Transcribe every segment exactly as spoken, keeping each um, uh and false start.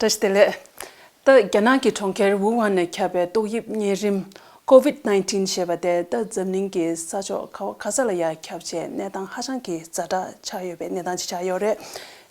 བཀྲ་ཤིས་བདེ་ལེགས། ད་རྒྱ་ནག་གི་གྲོང་ཁྱེར་ཝུ་ཧན་ནས་ཁྱབ་པའི་ཏོག་དབྱིབས་གཉན་རིམས་ཀོ་ཝིད་ནའིན་ཊིན་ཞེས་པ་དེ་ད་འཛམ་གླིང་གི་ས་ཕྱོགས་ག་བ་ག་ས་ལ་ཡང་ཁྱབ་བྱས་གནས་སྟངས་ཧ་ཅང་གི་ཛ་དྲག་ཆགས་ཡོད་པའི་གནས་སྟངས་ཅིག་ཆགས་ཡོད་རེད།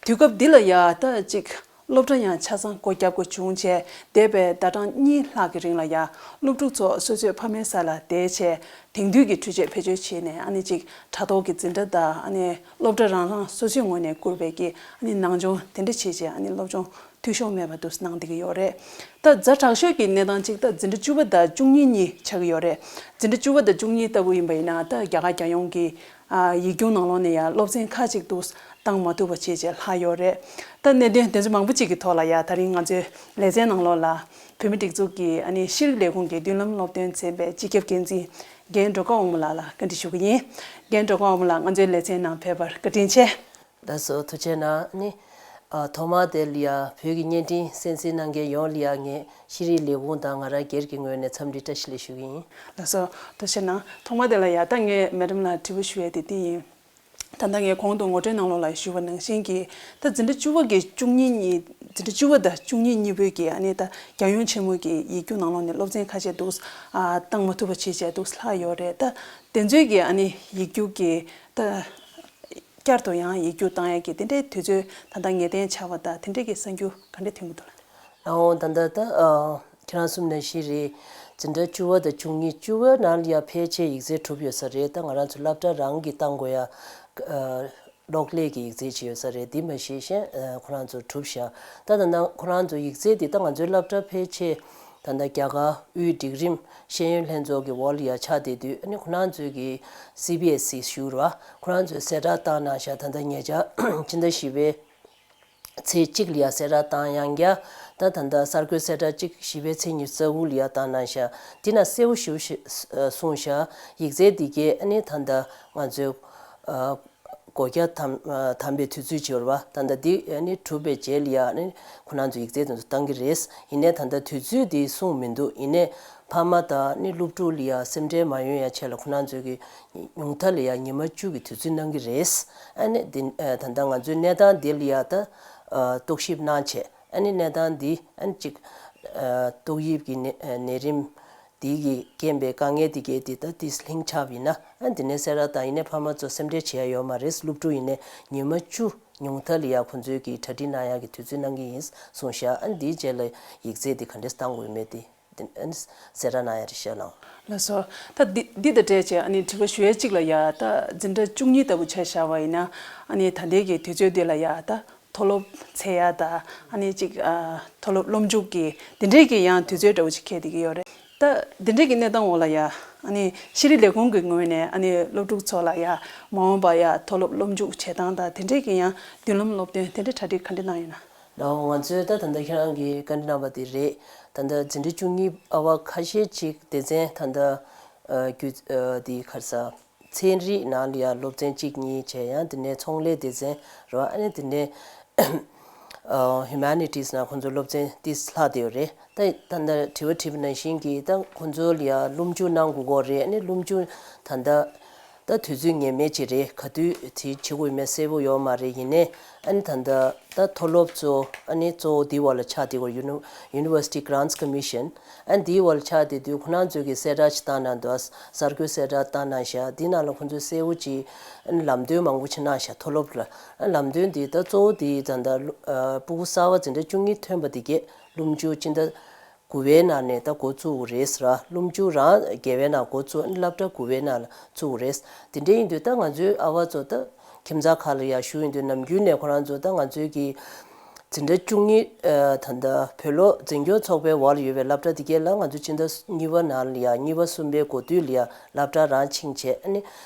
དུས་སྐབས་འདི་ལ་ཡང་ད་ཅིག་སློབ་གྲྭ་ཡང་ཆ་ཚང་སྒོ་བརྒྱབ་དགོས་བྱུང་བྱས་འདས་པའི་ཟླ་གྲངས་གཉིས་ལྷག་གི་རིང་ལ་ཡང་སློབ་ཕྲུག་ཚོ་སོ་སོའི་ཕ་མའི་ས་ལ་བསྡད་བྱས་དེང་དུས་ཀྱི་འཕྲུལ་ཆས་བེད་སྤྱོད་བྱས་ནས་ཨ་ནི་ཅིག་དྲ་ཐོག་གི་འཛིན་གྲྭ་དང་ཨ་ནི་སློབ་གྲྭ་རང་རང་སོ་སོའི་ངོས་ནས་བསྐུར་བའི་གི་ཨ་ནི་ནང་སྦྱོང་དེ་འདྲ་བྱས་བྱས་ཨ་ནི་སློབ་སྦྱོང་འཐུས་ཤོར་མེད་པ་འདུག་གནང་བསྡད་ཀྱི་ཡོད་རེད། ད་ཛ་དྲག་ཤོས་ཀྱི་གནས་སྟངས་གཅིག་ད་འཛིན་གྲྭ་བཅུ་པ་དང་བཅུ་གཉིས་གཉིས་ཆགས་ཀྱི་ཡོད་རེད། འཛིན་གྲྭ་བཅུ་པ་དང་བཅུ་གཉིས་ལྟ་བུ་ཡིན་པ་ཡིན་ན་ད་རྒྱ་གར་རྒྱལ་ཡོངས་ཀྱི་ཨ་ཡིག་རྒྱུགས་ནང་ལོགས་ནས་ཡང་སློབ་ཚན་ཁག་ཅིག་འདུག་བཏང་མ་ཐུབ་པ་བྱས་བྱས་ལྷག་ཡོད་རེད། ད་གནད་དོན་དེ་ཚོ་མང་པོ་ཅིག་གི་ཐོག་ལ་ཡང་ད་རིང་ང་ཚོའི་ལེ་ཚན་ནང་ལོགས་ལ་བོད་མི་སྒྲིག་འཛུགས་ཀྱི་ཨ་ནི་ཤེས་རིག་ལས་ཁུངས་ཀྱི་མདུན་ལམ་སློབ་སྟོན་ཚན་པའི་སྤྱི་ཁྱབ་འགན་འཛིན་རྒན་སྒྲོལ་དཀར་དབང་མོ་ལགས་ལ་བཀའ་འདྲི་ཞུ་གི་ཡིན། རྒན་སྒྲོལ་དཀར་དབང་མོ་ལགས་ང་ཚོའི་ལེ་ཚན་ནང་ཕེབས་པར་བཀའ་དྲིན་ཆེ། ལགས་སོ། ཐུགས་རྗེ་གནང་། ནི། ཨ། ཐོག་མར་དེ་ལ་ཡ་བོད་ཀྱི་བརྙན་འཕྲིན་གསན་གཟིགས་གནང་མཁན་ཡོངས་ལ་ཡ་ངས་ཤེས་རིག་ལས་ཁུངས་དང་ང་རང་སྒེར་གྱི་ངོས་ནས་འཚམས་འདྲི་བཀྲ་ཤིས་བདེ་ལེགས་ཞུ་གི་ཡིན། ལགས་སོ། ཐུགས་རྗེ་གནང་། ཐོག་མར་དེ་ལ་ཡ་ད་ངས་མེ་ཌམ་ལ་དྲི་བ་ཞུ་ཡས་དེ་འདི་ཡིན། ད་ལྟ་ངས་གོང་དུ་ངོ་སྤྲོད་ནང་ལོགས་ལ་ཞུས་པ་ནང་བཞིན་གྱི་ད་འཛིན་གྲྭ་བཅུ་པ་གི་བཅུ་གཉིས་གཉིས། འཛིན་གྲྭ་བཅུ་པ་དང་བཅུ་གཉིས་གཉིས་པོའི་གི་ཨ་ནི་ད་རྒྱལ་ཡོངས་ཆེན་མོའི་གི་ཡིག་རྒྱུགས་ནང་ལོགས་ནས་སློབ་ཚན་ཁ་ཤས་འདུག་ཨ། བཏང་མ་ཐུབ་པ་བྱས་བྱས་འདུག་ལྷག་ཡོད་རེད། ད་དེ་ཚོའི་གི་ཨ་ནི་ཡིག་རྒྱུགས་ཀྱི་ད། བསྐྱར་དུ་ཡང་ཡིག་རྒྱུགས་བཏང་ཡག་གི་དེ་འདྲའི་དུས་ཚོད་ད་ལྟ་ངེས་གཏན་ཆགས་པ་དང་དེ་འདྲའི་གི་གསར་འགྱུར་ག་འདྲ་ཐོན་གྱི་འདུག་ལགས། ཨོ་ད་ལྟ་ད་ཨ་ཁྱེད་རང་གསུངས་ནང་བཞིན་རེད། འཛིན་གྲྭ་བཅུ་པ་དང་བཅུ་གཉིས། བཅུ་པ་ནང་ལ་ཡ་ཕལ་ཆེར་ཡིག་ཚད་གྲུབ་ཡོད་ས་རེད། ད་ང་རང་ཚོ་སློབ་གྲྭ་རང་གིས་བཏང་དགོས་ཡ་ཨ་གློག་ཀླད་ཀྱི་ཡིག་ཚད་ཅིག་ཡོད་ས་རེད། འདི་མ་གཞི་གཞན་ཨ་ཁོ་རང་ཚོ་གྲུབ་བཞག་ད་ད་ལྟ་ཁོ་རང་ཚོ་ཡིག་ཚད་འདི་ད་ང་ཚོའི་སློབ་གྲྭ་ཕལ་ཆེར་ད་ལྟ་རྒྱ་གར་དབུས་སྒྲིག་རིམ་ཤེས་ཡོན་ལྷན་ཚོགས་ཀྱི་འོག་ལ་ཡ་ཆགས་བསྡད་དུས་ཨ་ནི་ཁོ་རང་ཚོའི་གི་སི་བི་ཨེ་སི་ཞུ་ར། ཁོ་རང་ཚོས་གསལ་བསྒྲགས་བཏང་གནང་ཤག་ད་ལྟ་ཉེ་ཆར་ཕྱི་ཟླ་བཞི་པའི་ཚེས་གཅིག་ལ་ཡ་གསལ་བསྒྲགས་བཏང་ཡང་བསྐྱར་ད་ད་ལྟ་གསར་འགོད་གསལ་བསྒྲགས་གཅིག་བཞི་པའི་ཚེས་ཉི་ཤུ་རྩ་དགུ་ལ་ཡ་བཏང་གནང་ཤག་དེ་ན་གསལ་བོ་ཞེ་པོ་ཞིག་གསུངས་ཤག་ཡིག་ཚད་འདི་གས་ཨ་ནི་ད་ལྟ་ང་ཚོའི་ཨ་སྒོ་རྒྱ་དམ་ཨ་དམ་པའི་དུས་ཚོད་ཅིག་ཡོད་རེད་པ། ད་ལྟ་འདི་ཨ་ནི་གྲུབ་པའི་རྗེས་ལ་ཡ་ཨ་ནི་ཁོ་རང་ཚོ་ཡིག་ཚད་དེ་ཚོ་བཏང་གི་རེད། ཡིན་ནའི་ད་ལྟ་དུས་ཚོད་འདི་གསུངས་མི་འདུག་ཡིན་ནའི་ཕ་མ་དང་ནི་སློབ་ཕྲུག་ལ་ཡ་སེམས་ཁྲལ་མ་ཡོང་ཡ་ཆེད་ལ་ཁོ་རང་ཚོས་ཀྱི་ཉུང་མཐའ་ལ་ཡ་ཉི་མ་བཅུ་གི་དུས་ཚོད་གནང་གི་རེད། ཨ་ནི་འདི་ཨ་ད་ལྟ་ང་ཚོའི་གནས་སྟངས་འདི་ལ་ཡ་ད་ཨ་རྟོག་ཞིབ་གནང་བྱས་ཨ་ནི་གནས་སྟངས་འདི་ཨ་ནི་གཅིག་ཨ་ཏོག་དབྱིབས་ཀྱི་ནད་ནད་རིམས་འདི་གི་རྐྱེན་པས་དཀའ་ངལ་འདི་གས་འདི་ད་འདི་ལྷིང་ཆགས་ཡིན་ན་ཨ་ནི་འདི་ནས་གསལ་བསྒྲགས་བཏང་ཡིན་ནའི་ཕ་མ་ཚོ་སེམས་ཁྲལ་བྱེད་ཡ་ཡོད་མ་རེད། སློབ་ཕྲུག་ཡིན་ནའི་ཉི་མ་བཅུ་ཉུང་མཐའ་ལ་ཡ་ཁོང་ཚོའི་གི་གྲ་སྒྲིག་གནང་ཡ་གི་དུས་ཚོད་གནང་གི་ཡིན་གསུངས་ཤག་ཨ་ནི་འདིའི་རྗེས་ལ་ཡིག་ཚད་འདི་ག་འདྲས་བཏང་དགོས་མེད་འདི། དེ་ཨ་ནི་གསལ་བསྒྲགས་གནང་ཡ་རེད་ཤག་ལགས། ལགས་སོ། ད་འདི་འདི་དང་འབྲེལ་བྱས་ཨ་ནི་དྲི་བ་ཞུ་ཡ་གཅིག་ལ་ཡ་ད་འཛིན་གྲྭ་བཅུ་གཉིས་ལྟ་བུ་ཆ་བཞག་པ་ཡིན་ན་ཨ་ནི་ད་ལྟའི་གི་དུས་ཚོད་འདི་ལ་ཡ་ད་མཐོ་སློབ་འཚོལ་ཡ་ད་ཨ་ནི་གཅིག་ཨ་མཐོ་སློབ་སློབ་འཇུག་གི་འདི་འདྲའི་གི་ཡང་དུས་ཚོད་འདྲ་བོ་ཅིག་འཁེལ་བསྡད་ཀྱི་ཡོད་རེད། ད་འདི་འདྲའི་གི་གནས་སྟངས་འོག་ལ་ཡ་ཨ་ནི་ཤེས་རིག་ལས་ཁུངས་ཀྱི་ངོས་ནས་ཨ་ནི་སློབ་ཕྲུག་ཚོ་ལ་ཡ་མ་འོངས་པ་ཡ་མཐོ་སློབ་སློབ་འཇུག་བྱེད་སྟངས་ད་དེ་འདྲའི་གི་ཡང་མདུན་ལམ་སློབ་སྟོན་དེ་འདྲའི་གྲ་སྒྲིག་ག་འདྲ་གནང་ཡོད་ན། ལགས་འོང་། ང་ཚོས་ད་ད་ལྟ་ཁྱེད་རང་གིས་བཀའ་འདྲི་གནང་བ་དེ་རེད། ད་ལྟ་འཛིན་གྲྭ་བཅུ་གཉིས་ཨ་བ་ཁ་ཤས་ཅིག་སྡེ་ཚན་ད་ལྟ་ཨ་རྒྱུ་ཨ་དེ་ག་རེ་ཟ་ཚན་རིག་ནང་ལ་ཡང་སློབ་ཚན་གཅིག་གཉིས་བྱས། ཡང་དེ་ནས་ཚོང་ལས་སྡེ་ཚན་རེད་བ། ཨ་ནི་དེ་ནས་ཨ་ཧིའུ་མེ་ནི་ཊིས་ནང་ཁོང་ཚོ་སློབ་ཚན་ཏིས་ལྷག་བསྡད་ཡོད་རེད། ད་ད་ལྟ་དྲི་བ་དྲིས་པ་ནང་བཞིན་གྱི་ད་ཁོང་ཚོ་ལ་ཡང་སློབ་འཇུག་གནང་དགོས་ཀྱི་རེད། ཨ་ནི་སློབ་འཇུག་ད་ལྟ་ད་དུས་ཚོད་ངེས་མེད་ཅིག་རེད། ག་དུས་དེ་བྱེད་དགོས་མེད་གསལ་པོ་ཡོད་མ་རེད། ཡིན་ནའི་ཨ་ནི་ད་ལྟ་ད་མཐོ་སློབ་ཚོ་ཨ་ནི་གཙོ་བོ་འདི་བ་ལ་ཆགས་བསྡད་ཡོད། Uni- University Grants Commission ཨ་ནི་འདིའི་བ་ལ་ཆགས་བསྡད་དུས་ཁོ་རང་ཚོས་ཀྱི་གསལ་བསྒྲགས་ཅིག་བཏང་གནང་འདུག་གསར་འགོད་གསལ་བསྒྲགས་བཏང་གནང་ཤག་འདི་ནང་ལ་ཁོ་ཚོས་གསལ་བོ་ཅིག་ཨ་ནི་ལམ་སྟོན་མང་པོ་ཅིག་གནང་ཤག་མཐོ་སློབ་ལ། ཨ་ལམ་སྟོན་འདི་ད་གཙོ་བོ་འདི་ད་ལྟ་ཨ་སྤུ་གུ་གསར་བ་འཛིན་གྲྭ་བཅུ་གཉིས་ཐོན་པ་འདི་གས་སློབ་འཇུག་སྤྱི་ཟླ་དགུ་པའི་ནང་ནས་ད་འགོ་བཙུགས་རེད་ཟེར། སློབ་འཇུག་རང་བརྒྱད་པའི་ནང་འགོ་བཙུགས། སློབ་གྲྭ་དགུ་པའི་ནང་ལ་བཙུགས་རེད། དེ་འདྲ་ཡིན་དུས་ད་ང་ཚོའི་ཨ་བ་ཚོ་ད་ཁྱིམ་ཚང་ཁག་ལ་ཡར་བཞུགས་ཡོང་དུས་ནམ་རྒྱུན་ནས་ཁོ་རང་ཚོ་ད་ང་ཚོའི་གི་འཛིན་གྲྭ་བཅུ་གཉིས་ཨ་ད་ལྟ་བོད་སློབ་འཛིན་སྐྱོང་ཚོགས་པའི་འོག་ལ་ཡོད་པའི་སློབ་གྲྭ་དེ་གས་ལ་ང་ཚོ་སྤྱི་ཟླ་གཉིས་པ་ནང་ལ་ཡར་གཉིས་པ་གསུམ་པའི་འགོ་སྟོད་ལ་ཡར་སློབ་གྲྭ་རང་ཕྱིན་བྱས་ཨ་ནི་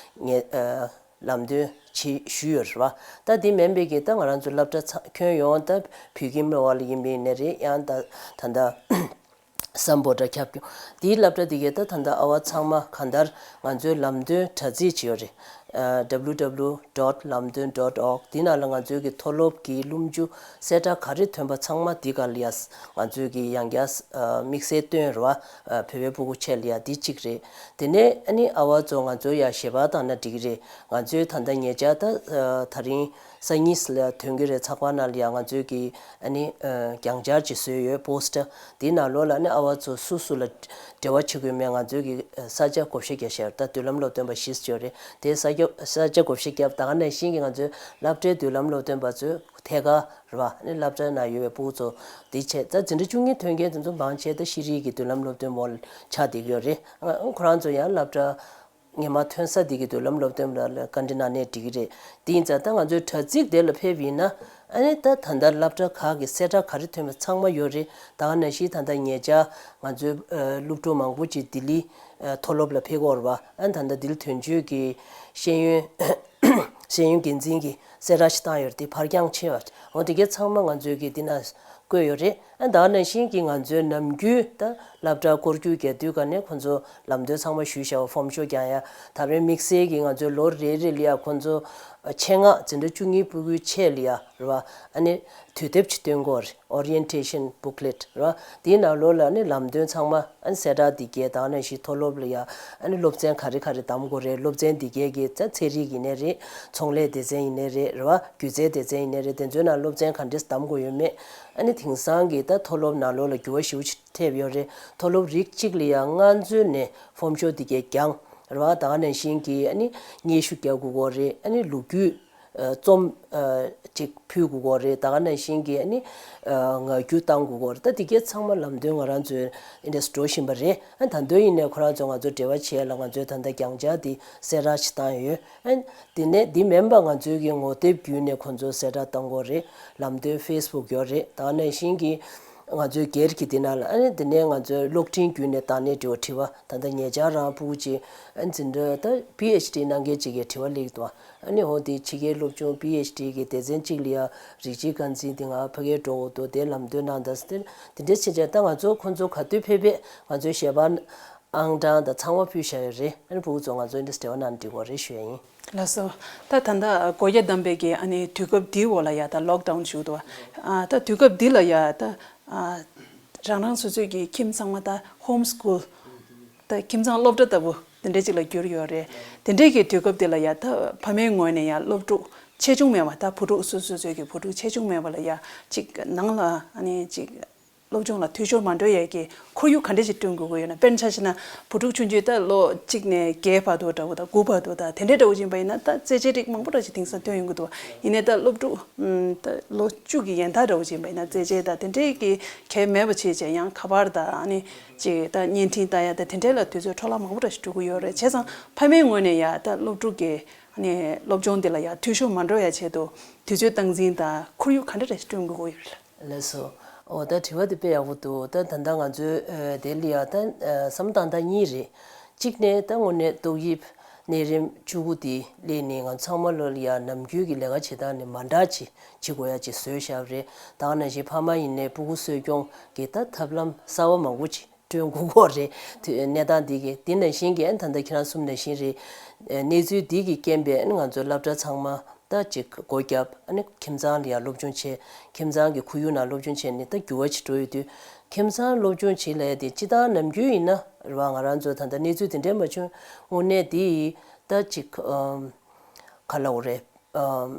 ངས་ཨ། ལམ་སྟོན་ཅིག་ཞུས་ཡོད་རེད་བ། ད་དེ་མིན་པའི་གི་ད་ང་རང་ཚོ་སློབ་གྲྭ་ཚང་ཁྱོན་ཡོངས་ད་བོད་ཁྱིམ་ལ་བ་ལ་ཡིན་པའི་ནས་རེད། ཡང་ད་ད་ལྟ་སམ་བྷོ་ཊ་ཁྱབ་ཁྱུང་དེའི་སློབ་གྲྭ་དེ་གའི་ད་ད་ལྟ་ཨ་བ་ཚང་མ་གང་ལྟར་ང་ཚོའི་ལམ་སྟོན་དྲ་ཚིགས་ཅིག་ཡོད་རེད། www dot lamdon dot org། འདི་ནང་ལ་ང་ཚོའི་གི་མཐོ་སློབ་ཀྱི་སློབ་འཇུག་གསལ་བསྒྲགས་ག་རེ་ཐོན་པ་ཚང་མ་འདི་ག་ལ་ཡ་ང་ཚོའི་གི་ཡང་བསྐྱར་དམིགས་བསལ་བཏོན་རེད་བ། བོད་པའི་སྤུ་གུ་ཆེད་ལ་ཡ་འདི་གཅིག་རེད། དེ་ནས་ཨ་ནི་ཨ་བ་ཚོ་ང་ཚོ་ཡ་ཞལ་པར་བཏང་ན་འགྲིག་གི་རེད། ང་ཚོའི་ད་ལྟ་ཉེ་ཆར་ད་ད་རིང་སང་ཉིན་ལ་ཐོན་གྱི་རེད། ཚགས་པར་ནང་ལ་ཡང་ང་ཚོའི་གི་ཨ་ནི་གྱང་ཆར་ཅིག་བཟོས་ཡོད། པོ་སི་ཊར། དེའི་ནང་ལོགས་ལ་ཨ་ནི་ཨ་བ་ཚོ་སུ་སུ་ལ་འབྲེལ་བ་བྱེད་དགོས་མེད། ང་ཚོའི་གི་ས་ཆ་བགོ་བཤའ་རྒྱག་ཤར་ད་མདུན་ལམ་སློབ་སྟོན་པ་བཞི་ཅོ་རེད། དེ་ས་ཆ་ས་ཆ་བགོ་བཤའ་རྒྱབ། ད་ག་ནང་བཞིན་གི་ང་ཚོའི་སློབ་གྲྭའི་མདུན་ལམ་སློབ་སྟོན་པ་ཚོས་ཐད་ཀར་རེད་བ། ཨ་ནི་སློབ་གྲྭ་ནང་ཡོད་པའི་སྤུ་གུ་ཚོ་དེ་བྱས། ད་འཛིན་གྲྭ་བཅུ་གཉིས་ཐོན་མཁན་དེ་ཚོ་མང་ཆེ་ད་ཤེས་རིག་གི་མདུན་ལམ་སློབ་སྟོན་པ་ཆགས་བསྡད་ཀྱི་ཡོད་རེད། ཨ་ཁོ་རང་ཚོ་ཡང་སློབ་གྲྭ་སྔོན་མ་ཐོན་ས་དེ་གི་མདུན་ལམ་སློབ་སྟོན་པ་ལ་བཀའ་འདྲི་གནང་ནས་འགྲིག་གི་རེད། དེ་ཡིན་ཙང་ད་ང་ཚོའི་དྲ་ཚིགས་དེ་ལ་ཕེབས་ཡིན་ན་ཨ་ནི་ད་ད་ལྟ་སློབ་གྲྭ་ཁག་གི་གསལ་བསྒྲགས་ག་རེ་ཐོན་པ་ཚང་མ་ཡོད་རེད། ད་ག་ནང་བཞིན་ད་ལྟ་ཉེ་ཆར་ང་ཚོའི་ཨ་སློབ་ཕྲུག་མང་པོ་ཅིག་ལྡི་ལི་ཨ་མཐོ་སློབ་ལ་ཕེབས་ཀྱི་ཡོད་རེད་བ། ཨ་ནི་ད་ལྟ་ལྡི་ལི་དོན་གཅོད་ཀྱི་ཤེས་ཡོན་ཤེས་ཡོན་འགན་འཛིན་གྱིས་གསལ་བསྒྲགས་ཤིག་བཏང་ཡོད་རེད། དེ་ཕར་འགྱངས་ཕྱིན་པ་རེད། འོ་དེ་གས་ཚང་མ་ང་ཚོའི་གི་འདི་ན་བཀོད་ཡོད་རེད། ཨ་ད་ག་ནང་བཞིན་གྱི་ང་ཚོའི་ནམ་རྒྱུན་ད་སློབ་གྲྭ་སྐོར་སྐྱོད་རྒྱག་དུས་ག་ནས་ཁོང་ཚོ་ལམ་སྟོན་ཚང་མ་ཞུས་བཞག་པ། ཧྥོམ་ཤོ་རྒྱག་ཡ། ད་རེས་དམིགས་བསལ་གྱི་ང་ཚོའི་ལོ་རེ་རེ་ལ་ཡ་ཁོང་ཚོ་ཆེད་མངགས་འཛིན་གྲྭ་བཅུ་གཉིས་སྤུ་གུའི་ཆེད་ལ་ཡ་རེད་བ། ཨ་ནི་དུས་དེབ་ཅིག་སྟོན་གྱི་ཡོད་རེད། Orientation booklet རེད་བ། དེའི་ནང་ལོགས་ལ་ཨ་ནི་ལམ་སྟོན་ཚང་མ་ཨ་ནི་གསལ་བསྒྲགས་འདི་གས། ད་ག་ནང་བཞིན་མཐོ་སློབ་ལ་ཡ་ཨ་ནི་སློབ་ཚན་ག་རེ་ག་རེ་གདམ་དགོས་རེད། སློབ་ཚན་འདི་གས་ཀྱི་ད་ཚན་རིག་ཡིན་ནའི་རེད། ཚོང་ལས་སྡེ་ཚན་ཡིན་ནའི་རེད། རེད་བ། སྒྱུ་རྩལ་སྡེ་ཚན་ཡིན་ནའི་རེད། དེ་ཚོའི་ནང་སློབ་ཚན་ག་འདྲས་གདམ་དགོས་ཡོད་མེད། ཨ་ནི་དེང་སང་གི་ད་མཐོ་སློབ་ནང་ལོགས་ལ་འགྱུར་བ་ཞེ་པོ་ཅིག་ཐེབས་ཡོད་རེད། མཐོ་སློབ་རིགས་གཅིག་ལ་ཡ་སྔ་འཛོལ་ནས་ཧྥོམ་ཤོ་འདི་གས་འགྱངས་རེད་བ། ད་ག་ནང་བཞིན་གྱི་ཨ་ནི་སྙན་ཞུ་རྒྱག་དགོས་ཀྱི་ཡོད་རེད། ཨ་ནི་ལོ་རྒྱུས་ཨ་རྩོམ་ཨ་ཅིག་ཕུལ་དགོས་ཀྱི་ཡོད་རེད། ད་ག་ནང་བཞིན་གྱི་ཨ་ནི་ཨ་ངག་རྒྱུན་བཏང་དགོས་ཀྱི་ཡོད་རེད། ད་དེ་གས་ཚང་མ་ལམ་སྟོན་ང་རང་ཚོའི་ཨིན་ཌི་ཡ་འགྲོ་བཞིན་པ་རེད། ཨ་ད་དུང་ཡིན་ནའི་ཁོ་རང་ཚོ་ང་ཚོ་འབྲེལ་བ་བྱས་ལ་ང་ཚོའི་ད་ལྟ་གྱང་ཆར་འདི་གསལ་བསྒྲགས་ཤིག་བཏང་ཡོད། ཨ་དེ་ནས་འདི་མིན་པ་ང་ཚོའི་གི་ངོ་དེབ་བརྒྱུད་ནས་ཁོང་ཚོ་གསལ་བསྒྲགས་བཏང་གི་ཡོད་རེད། ལམ་སྟོན་ཕེ་སི་བུག་ཡོད་རེད། ད་ག་ནང་བཞིན་གྱི་ང་ཚོའི་སྒེར་གྱི་འདི་ནང་ལ་ཨ་ནི་དེ་ནས་ང་ཚོའི་གློག་འཕྲིན་བརྒྱུད་ནས་བཏང་ནས་དྲི་བ་དྲི་བ། ད་ལྟ་ཉེ་ཆར་རང་སྤུ་གུ་ཅིག་ཨ་འཛིན་གྲྭ་ད་པི་ཨེཆ་ཌི་གནང་མཁན་ཅིག་གིས་དྲི་བ་སླེབས་འདུག་ཨ་ནི་འོ་དེ་ཕྱི་རྒྱལ་སློབ་སྦྱོང་པི་ཨེཆ་ཌི་གི་སྡེ་ཚན་གཅིག་ལ་ཡ་རིགས་གཅིག་རྐང་འཛིན་དེ་ང་ཕ་གིར་འགྲོ་དགོས་འདུག་དེ་ལམ་སྟོན་གནང་དང་ཟེར་དེ་འདྲ་བྱས་བྱས། ད་ང་ཚོ་ཁོང་ཚོ་ག་དུས་ཕེབས་ཕེབས་ང་ཚོའི་ཞལ་པར་ཨང་གྲངས་དང་ཚང་མ་ཕུལ་བཞག་ཡོད་རེད། ཨ་ནི་སྤུ་གུ་ཚོ་ང་ཚོ་འདི་འབྲེལ་བ་གནང་འགྲིག་གི་རེད་ཞུ་ཡ་ཡིན། ལགས་སོ། ད་ད་ལྟ་སྒོ་རྒྱ་བསྡམས་པའི་གི་ཨ་ནི་དུས་སྐབས་འདིའི་འོག་ལ་ཡ་ད་ལོག་ཌའུན་ཞུ་འདུག་ཨ་ད་དུས་སྐབས་འདི་ལ་ཡ་ད་ཨ་རང་རང་སོ་སོའི་གི་ཁྱིམ་ཚང་མ་ད་ཧོམ་སི་ཀུལ་ད་ཁྱིམ་ཚང་སློབ་གྲྭ་ལྟ་བུ་དེ་འདྲ་ཅིག་ལ་གྱུར་ཡོད་རེད། དེ་འདྲའི་གི་དུས་སྐབས་འདི་ལ་ཡ་ད་ཕ་མའི་ངོས་ནས་ཡ་སློབ་ཕྲུག་ཆེ་ཆུང་མེད་པ། ད་བུ་ཕྲུག་སོ་སོ་སོའི་གི་བུ་ཕྲུག་ཆེ་ཆུང་མེད་པ་ལ་ཡ་ཅིག་ནང་ལ་ཨ་ནི་ཅིག་སློབ་སྦྱོང་ལ་འཐུས་ཤོར་མ་འགྲོ་ཡས་ཀྱི་ཁོར་ཡུག་ག་འདྲ་ཞིག་བསྐྲུན་དགོས་ཀྱི་ཡོད་ན། དཔེར་ན་ཆ་བཞག་ན་བུ་ཕྲུག་ཆུང་ཆུང་ད་ལོ་གཅིག་ནས་བརྒྱད་བར་དུ་འདྲ་བོ་དང་དགུ་བར་དུ་དང་དེ་འདྲའི་འདྲ་བོ་ཅིག་ཡིན་པ་ཡིན་ན་ད་རྩེད་ཆས་རིགས་མང་པོ་འདྲ་ཞིག་དེང་སང་ཐོན་ཡོང་གི་འདུག་ཡིན་ནའི་ད་སློབ་ཕྲུག་ཨམ་ད་ལོ་བཅུ་གི་ཡན་ད་འདྲ་བོ་ཅིག་ཡིན་པ་ཡིན་ན་རྩེད་ཆས་ད་དེ་འདྲའི་གི་གལ་མེད་པ་བྱས་བྱས་ཡང་ཁ་པར་དང་ཨ་ནི་ཅིག་ད་བརྙན་འཕྲིན་ལྟ་ཡ་ད་དེ་འདྲའི་ལ་དུས་ཚོད་འཕྲོ་བརླག་མང་པོ་འདྲ་ཞིག་འགྲོ་གི་ཡོད་རེད། བྱས་ཙང་ཕ་མའི་ངོས་ནས་ཡ་ད་སློབ་ཕྲུག་གི་ཨ་ནི་སློབ་སྦྱོང་འདི་ལ་ཡ་འཐུས་ཤོར་མ་འགྲོ་ཡ་ཆེད་དུ་དུས་ཚོད་སྟངས་འཛིན་དང་ཁོར་ཡུག་ག་འདྲ་འདྲ་ཞིག་བསྐྲུན་དགོས་ཀྱི་ཡོད་རེད། ལགས་སོ། འོ་ད་དྲི་བ་དེ་དཔེ་ཡག་པོ་འདུག་ད་ད་ལྟ་ང་ཚོའི་ཨ་དེ་ལ་ཡ་ད་ཨ་བསམ་བློ་བཏང་སྟངས་གཉིས་རེད། གཅིག་ནས་ད་དངོས་གནས་ཏོག་དབྱིབས་ནད་རིམས་བཅུ་དགུ་དེ་སླེབས་ནས་ང་ཚང་མ་ལོ་ལ་ཡ་ནམ་རྒྱུན་གྱི་ལས་ཀ་བྱེད་སྟངས་ནས་མ་འདྲ་ཅིག་བྱེད་དགོས་ཡ་ཅིག་བཟོས་བཞག་པ་རེད། ད་ག་ནང་བཞིན་ཕ་མ་ཡིན་ནའི་སྤུ་གུ་གསོ་སྐྱོང་གི་ད་ཐབས་ལམ་གསར་བ་མང་པོ་ཅིག་བསྐྲུན་དགོས་ཀྱི་རེད། དེ་གནས་སྟངས་འདི་གི་དེ་ནང་བཞིན་གྱི་ཨ་ད་ལྟ་ཁྱེད་རང་གསུངས་ནང་བཞིན་རེད། ཨ་གནས་ཚུལ་འདི་གི་རྐྱེན་པས་ཨ་ང་ཚོའི་སློབ་གྲྭ་ཚང་མ་ད་ཅིག་སྒོ་བརྒྱབ། ཨ་ནི་ཁྱིམ་ཚང་ལ་ཡང་སློབ་སྦྱོང་བྱེད། ཁྱིམ་ཚང་གི་ཁོར་ཡུག་ནང་སློབ་སྦྱོང་བྱས་ནས་ད་འགྱུར་བ་ཅིག་འགྲོ་ཡོད་དུས། ཁྱིམ་ཚང་སློབ་སྦྱོང་བྱེད་ལས་དེ་སྤྱིར་བཏང་ནམ་རྒྱུན་ཡིན་ན་རེད་བ། ང་རང་ཚོ་ད་ལྟ་གནས་ཚུལ་དེ་འདྲས་མ་བྱུང་། དངོས་གནས་དེ་ད་ཅིག་ཨམ་ག་ལབ་དགོས་རེད། ཨམ་